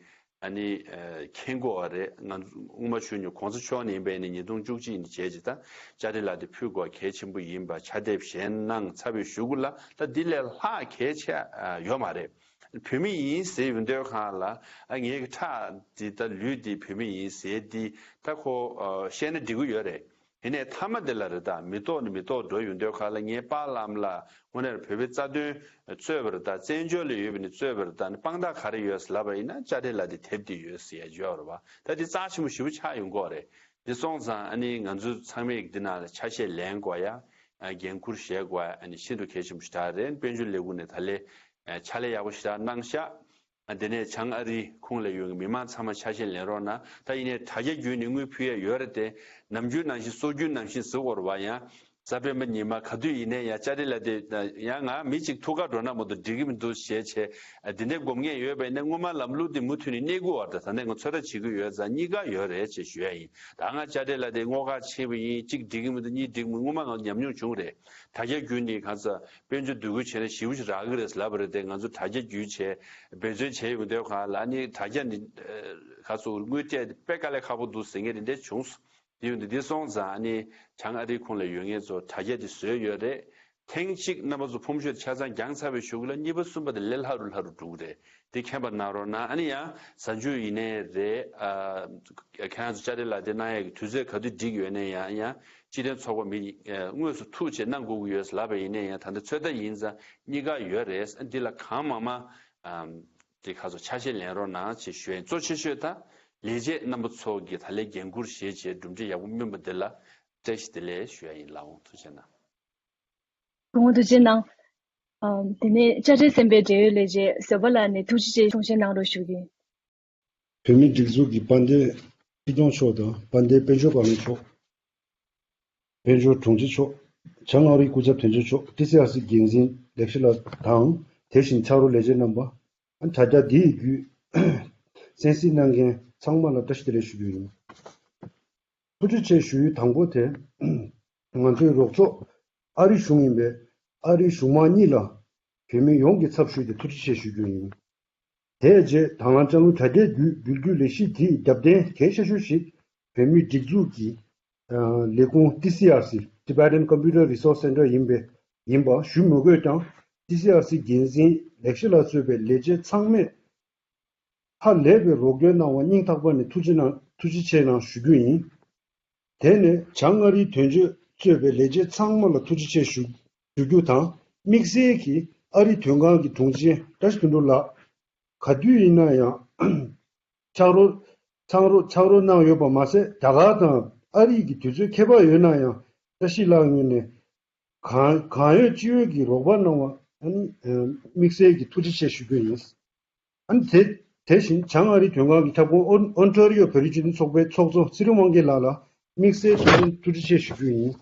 ཨ་ནི་ཨ་མཁྱེན་དགོས་པ་རེད། ང་ཚོ་སྔོན་མ་ཞུས་ནས་གོང་ས་མཆོག་ནས་ཡིན་པ་ཡིན་ན་ཉིས་སྟོང་བཅུ་གཅིག་ནས་བྱས་ཀྱི་ད་ཅ་ཏི་ལ་དེ་ཕུལ་དགོས་གལ་ཆེན་པོ་ཡིན་པ་ཕྱག་དེབ་བཞེངས་གནང་ཚར་བའི་གཞུག་གུ་ལ་ད་འདི་ལས་ལྷག་གལ་ཆེ་ཨ་ཡོད་མ་རེད། བོད་མི་ཡིན་ཟེར་ཡོང་དུས་སྒང་ལ་ཨ་ངའི་གི་ཁྲག་འདི་ད་ལུས་འདི་བོད་མི་ཡིན་ཟེར་འདི་ད་ཁོ་ཨ་བཤད་ན་འགྲིག་གི་ཡོད་རེད། དེ་ནས་མཐའ་མ་དེ་ལ་རེད། ད་མི་ཐོག་ནས་མི་ཐོག་འགྲོ་ཡོང་དུས་སྒང་ལ་ངའི་པཱ་ལགས་ལ་དངོས་གནས་བོད་པའི་རྩ་དོན་རྩོད་པ་རེད། ད་བཙན་བྱོལ་ལ་ཡོད་པ་ནས་རྩོད་པ་རེད། ད་ནི་དཔང་རྟགས་ག་རེ་ཡོད་ཟེར་ལབ་པ་ཡིན་ན་ཅ་ཏི་ལ་དེ་དེབ་དེ་ཡོད་ཟེར་ཡ་ཡོད་རེད་བ། ད་དེ་རྩ་ཆེན་པོ་ཞེ་པོ་ཆགས་ཡོང་གི་རེད། དེ་སོང་ཙང་ཨ་ནི་ང་ཚོ་ཚང་མས་འདི་ནང་ལ་ཆ་ཤས་ལེན་དགོས་ཡ། ཨ་འགན་འཁུར་བཞེས་དགོས་ཡ་ཨ་ནི་ཤིན་ཏུ་གལ་ཆེན་པོ་ཞིག་ད་རེད། དཔལ་འབྱོར་ལས་ཁུངས་ནས་ད་ལས་ཨ་ཕྱག་ལས་ཡག་པོ་ཞིག་ད་གནང་ཤག་ཨ་དེ་ནས་བྱང་ཨ་རིའི་ཁོངས་ལ་ཡོད་མཁན་མི་མང་ཚང་མ་ཆ་ཤས་ལེན་རོགས་གནང་། ད་ཡིན་ནའི་དྲ་རྒྱ་བརྒྱུད་ནས་དངུལ་ཕུལ་ཡ་ཡོད་རེད་དེ། ནམ་རྒྱུན་ནང་བཞིན་སྲོལ་རྒྱུན་ནང་བཞིན་བཟོ་དགོས་རེད་བ། ཡང་གཟའ་སྤེན་པ་ཉི་མ་ག་དུས་ཡིན་ནའི་ཡང་ཅ་ཏི་ལ་དེ་ཡང་ང་མི་གཅིག་ཐུག་ག་འགྲོ་ན་མ་གཏོགས་འགྲིག་གི་མི་འདུག་ཞེས་བྱས། ཨ་དེ་འདྲའི་སྒོམ་མཁན་ཡོད་པ་ཡིན་ན་སྔོན་མ་ལམ་ལུགས་དེ་མུ་མཐུད་ནས་གནས་དགོས་པ་རེད། ད་ལྟ་ང་ཚོ་ཚོད་ལྟ་བྱེད་ཀྱི་ཡོད་ཙང་གཉིས་ཀ་ཡོད་རེད་ཅེས་ཞུ་ཡ་ཡིན། ད་ང་ཅ་ཏི་ལ་དེ་སྔོ་ཁ་ཕྱིན་པ་ཡིན། གཅིག་འགྲིག་གི་མི་འདུག་གཉིས་འགྲིག་མི། སྔོན་མ་ང་ཉམས་མྱོང་བྱུང་རེད། དྲ་རྒྱ་བརྒྱུད་ནས་གང་ས་དཔལ་འབྱོར་འདུ་འགོད་བྱས་ན་ཞེ་པོ་ཞིག་རག་གི་རེད་ལབ་པ་རེད་དེ། ང་ཚོ་དྲ་རྒྱ་བརྒྱུད་བྱས་འབད་བརྩོན་བྱས་ཡོང་དུས་སྒང་ལ་ཨ་ནི་དྲ་རྒྱ་འདི་ཨ་ག་ཚོད་དངུལ་སྤྲད་དེ་དཔེ་དཀའ་ལས་ཁག་པོ་འདུག་ཟེར་མཁན་དེ་འདྲ་བྱུང་སོང་། དེ་ཡོང་དུས་འདི་སོང་ཙང་ཨ་ནི་བྱང་ཨ་རིའི་ཁོངས་ལ་ཡོད་མཁན་ཚོ་དྲ་རྒྱ་དེ་བཟོས་ཡོད་རེད། ཐེངས་གཅིག་རྣམ་པ་ཚོ་ཕོམ་ཤོད་ཆ་ཚང་བརྒྱངས་ཚར་བའི་གཞུག་ལ་གཉིས་པ་གསུམ་པ་དེ་ལས་སླ་རུ་སླ་རུ་འགྲོ་གི་རེད། དེ་མཁྱེན་པ་གནང་རོགས་གནང་། ཨ་ནི་ཡང་གཟའ་མཇུག་ཡིན་ནའི་རེད། ཨ་ཁྱེད་རང་ཚོ་ཅ་ཏི་ལ་དེ་གནང་ཡས་ཀྱི་དུས་ཚོད་ག་དུས་འགྲིག་ཡོད་ནའི་ཡང་ཡང་སྤྱི་མཐུན་ཚོགས་པ་མི་ཨ་དངོས་སུ་ཐུག་བྱས་གནང་དགོས་ཀྱི་ཡོད་ལབ་པ་ཡིན་ནའི་ཡང་ད་ལྟ་ཚོད་ལྟ་ཡིན་ཙང་གཉིས་ཀ་ཡོད་རེད། འདི་ལ་གང་མང་མང་ཨམ་དེ་ག་ཚོད་ཆ་ཤས་ལེན་རོགས་གནང་ཞེས་ཞུ་ཡིན། གཙོ་ཆེ་ཤོས་ད་ལས་བྱེད་རྣམ་པ་ཚོ་གིས་ད་ལས་འགན་འཁུར་བཞེས་བྱས་གྲུབ་འབྲས་ཡག་པོ་སྨིན་པ་འདི་ལ་བཀྲ་ཤིས་བདེ་ལེགས་ཞུ་ཡ་ཡིན། ལགས་འོང་། ཐུགས་རྗེ་གནང་། སྐུ་ངོ་ཐུགས་རྗེ་གནང་། ཨམ་དེ་ནས་དཔྱ་ཁྲལ་སེམས་པའི་འབྲེལ་ཡོད་ལས་བྱེད་བཟོད་པ་ལགས་ནས་ཐུགས་རྗེ་ཆེ་གསུང་བཤད་གནང་རོགས་ཞུ་གི་ཡིན། བོད་མིའི་སྒྲིག་འཛུགས་ཀྱི་དཔལ་ལྡན་སྲིད་སྐྱོང་མཆོག་དང་། དཔལ་ལྡན་དཔལ་འབྱོར་བཀའ་བློན་མཆོག་དཔལ་འབྱོར་དྲུང་ཆེ་མཆོག་བྱང་ཨ་རིའི་སྐུ་ཚབ་དོན་གཅོད་མཆོག་ཊི་སི་ཨར་སི་འགན་འཛིན་ལེགས་བཤད་ལགས་དང་། དེ་བཞིན་ཕྱག་རོགས་ལས་བྱེད་རྣམ་པ། དྲ་རྒྱ་འདི་ཡི་བརྒྱུད་གསན་གཟིགས་གནང་མཁན་ཚང་མ་ལ་བཀྲ་ཤིས་བདེ་ལེགས་ཞུ་རྒྱུ་ཡིན། ཐུགས་རྗེ་ཆེ་ཞུ་ཡུལ་དང་པོ་དེ། ང་ཚོའི་རོགས་ཚོགས་ཨ་རི་གཞུང་ཡིན་པས། ཨ་རིའི་གཞུང་མང་གཉིས་ལ་བོད་མི་ཡོངས་ཀྱི་ཚབ་ཞུས་ཏེ་ཐུགས་རྗེ་ཆེ་ཞུ་རྒྱུ་ཡིན། དེའི་རྗེས་དང་བླངས་ལྕགས་ལུང་དྲ་རྒྱའི་བརྒྱུད་འགུལ་སྐྱོད་ལས་གཞི་དེའི་རྒྱབ་རྟེན་གལ་ཆེ་ཤོས་ཤིག་བོད་མིའི་སྒྲིག་འཛུགས་ཀྱི་ལས་ཁུངས་ཊི་སི་ཨར་སི། Tibetan Computer Resource Center ཡིན་པས། ཡིན་པ་ཞུ་མི་དགོས་ཀྱང་། ཊི་སི་ཨར་སི་འགན་འཛིན་ལེགས་བཤད་ལགས་གཙོས་པའི་ལས་བྱེད་ཚང་མས་ཧ་ལས་པའི་རོགས་སྐྱོར་གནང་བར་སྙིང་ཐག་པ་ནས་ཐུགས་རྗེ་གནང་། ཐུགས་རྗེ་ཆེ་གནང་ཞུ་རྒྱུ་ཡིན། དེ་ནས་བྱང་ཨ་རིའི་དོན་གཅོད་གཙོས་པའི་ལས་བྱེད་ཚང་མ་ལ་ཐུགས་རྗེ་ཆེ་ཞུ་ཞུ་རྒྱུ་དང་། དམིགས་བསལ་གྱིས་ཨ་རིའི་དོན་ཁང་གི་དྲུང་ཆེ་བཀྲ་ཤིས་དོན་གྲུབ་ལགས། ག་དུས་ཡིན་ན་ཡང་ཕྱག་རོགས་ཚང་རོགས་ཕྱག་རོགས་གནང་ཡོད་པ་མ་ཟད། རྒྱ་གར་དང་ཨ་རི་གི་དུས་ཚོད་ཁྱད་པར་ཡོད་ན་ཡང་བཀྲ་ཤིས་ལགས་ངོས་ནས་གང་གང་ཡོད་ཅི་ཡོད་ཀྱི་རོགས་པ་གནང་བ་ཨ་ནི་དམིགས་བསལ་གྱི་ཐུགས་རྗེ་ཆེ་ཞུ་རྒྱུ་ཡིན། ཨ་ནི་དེ་དེ་བཞིན་བྱང་ཨ་རིའི་དོན་ཁང་གི་ཁྱབ་ཁོངས་ཨོན་ཨོན་ཊ་རི་ཡོ་བོད་རིགས་སྤྱི་མཐུན་ཚོགས་པའི་ཚོགས་གཙོ་ཚེ་རིང་དབང་རྒྱལ་ལགས་ལ་ དམིགས་བསལ་ཐུགས་ཕན་ཐུགས་རྗེ་ཆེ་ཞུ་རྒྱུ་ཡིན།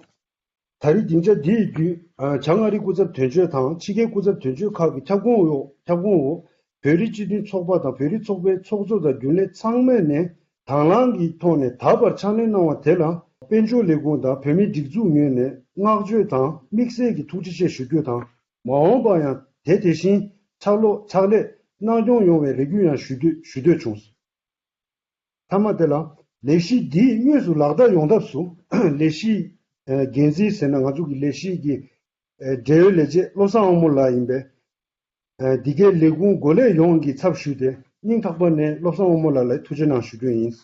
ད་རེས་སྡིངས་ཆ་འདི་ཡི་བརྒྱུད། ཨ། བྱང་ཨ་རིའི་སྐུ་ཚབ་དོན་གཅོད་དང་ཕྱི་རྒྱལ་སྐུ་ཚབ་དོན་གཅོད་ཁག་གི་ཁྱབ་ཁོངས་འོག་ཁྱབ་ཁོངས་འོག་བོད་རིགས་སྤྱི་མཐུན་ཚོགས་པ་དང་བོད་རིགས་ཚོགས་པའི་ཚོགས་གཙོ་དང་རྒྱུན་ལས་ཚང་མས་ནས་དང་བླངས་ཀྱི་ཐོག་ནས་ད་བར་ཕྱག་ལས་གནང་བ་དེ་ལ་དཔལ་འབྱོར་ལས་ཁུངས་དང་བོད་མིའི་སྒྲིག་འཛུགས་ངོས་ནས་བསྔགས་བརྗོད་དང་དམིགས་བསལ་གྱི་ཐུགས་རྗེ་ཆེ་ཞུ་རྒྱུ་དང་། མ་འོངས་པར་ཡང་དེ་དེ་བཞིན་ཕྱག་ལོག་ཕྱག་ལས་གནང་སྐྱོང་ཡོང་བའི་རེ་སྐུལ་ཡང་ཞུ་འདོད་ཞུ་འདོད་བྱུང་། མཐའ་མ་དེ་ལ། ལས་གཞི་འདི་དངོས་སུ་ལག་བསྟར་ཡོང་ཐབས་སུ་ལས་གཞིའི་འགན་འཛིན་ཟེར་ན་ང་ཚོ་གི་ལས་གཞི་གི་འབྲེལ་ཡོད་ལས་བྱེད་བློ་བཟང་དབང་མོ་ལགས་ཡིན་པས། འདི་གའི་ལས་ཁུངས་འགོ་ལས་ཡོངས་ཀྱི་ཚབ་ཞུས་ཏེ་སྙིང་ཐག་པ་ནས་བློ་བཟང་དབང་མོ་ལགས་ལ་ཐུགས་རྗེ་གནང་ཞུ་རྒྱུ་ཡིན།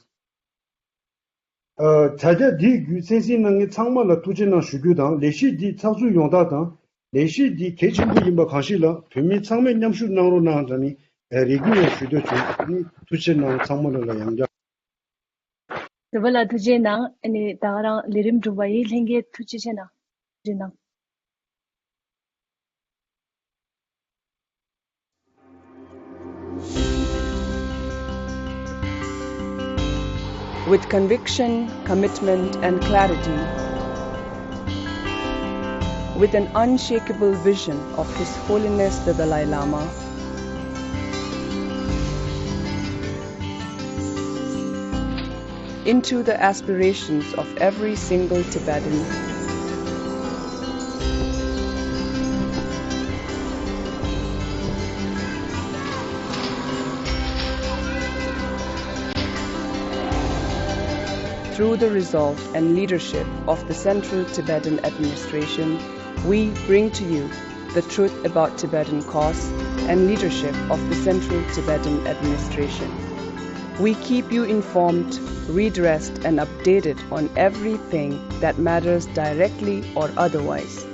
ཨ། དྲ་རྒྱ་འདིའི་བརྒྱུད་གསན་གཟིགས་གནང་མཁན་ཚང་མ་ལ་ཐུགས་རྗེ་གནང་ཞུ་རྒྱུ་དང་། ལས་གཞི་འདི་ཚགས་ཚུད་ཡོང་ཐབས་དང་། ལས་གཞི་འདི་གལ་ཆེན་པོ་ཡིན་པ་གང་ཞིག་ལ་བོད་མི་ཚང་མས་མཉམ་ཞུགས་གནང་རོགས་གནང་དྲ་ནི་རེ་སྐུལ་ཡང་ཞུ་འདོད་བྱུང་། ཨ་ནི་ཐུགས་རྗེ་གནང་། ཚང་མ་ལ་ལ་ཡང་བསྐྱར། ཟེར་བ་ལ་ཐུགས་རྗེ་གནང་། ཨ་ནི་ད་ག་རང་ལས་རིམ་སྒྲུབ་པ་ཡི་ལྷན་རྒྱས་ཐུགས་རྗེ་ཆེ་གནང་། ཐུགས་རྗེ་གནང་། With conviction, commitment, and clarity, with an unshakable vision of His Holiness the Dalai Lama, into the aspirations of every single Tibetan. Through the resolve and leadership of the Central Tibetan Administration, we bring to you the truth about Tibetan cause and leadership of the Central Tibetan Administration. We keep you informed, redressed, and updated on everything that matters directly or otherwise.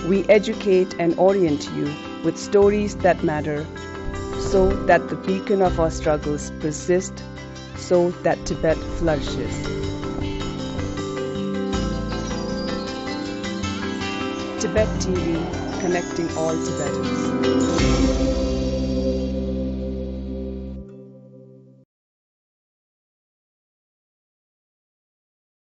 We educate and orient you with stories that matter, so that the beacon of our struggles persist, so that Tibet flourishes. Tibet T V, connecting all Tibetans.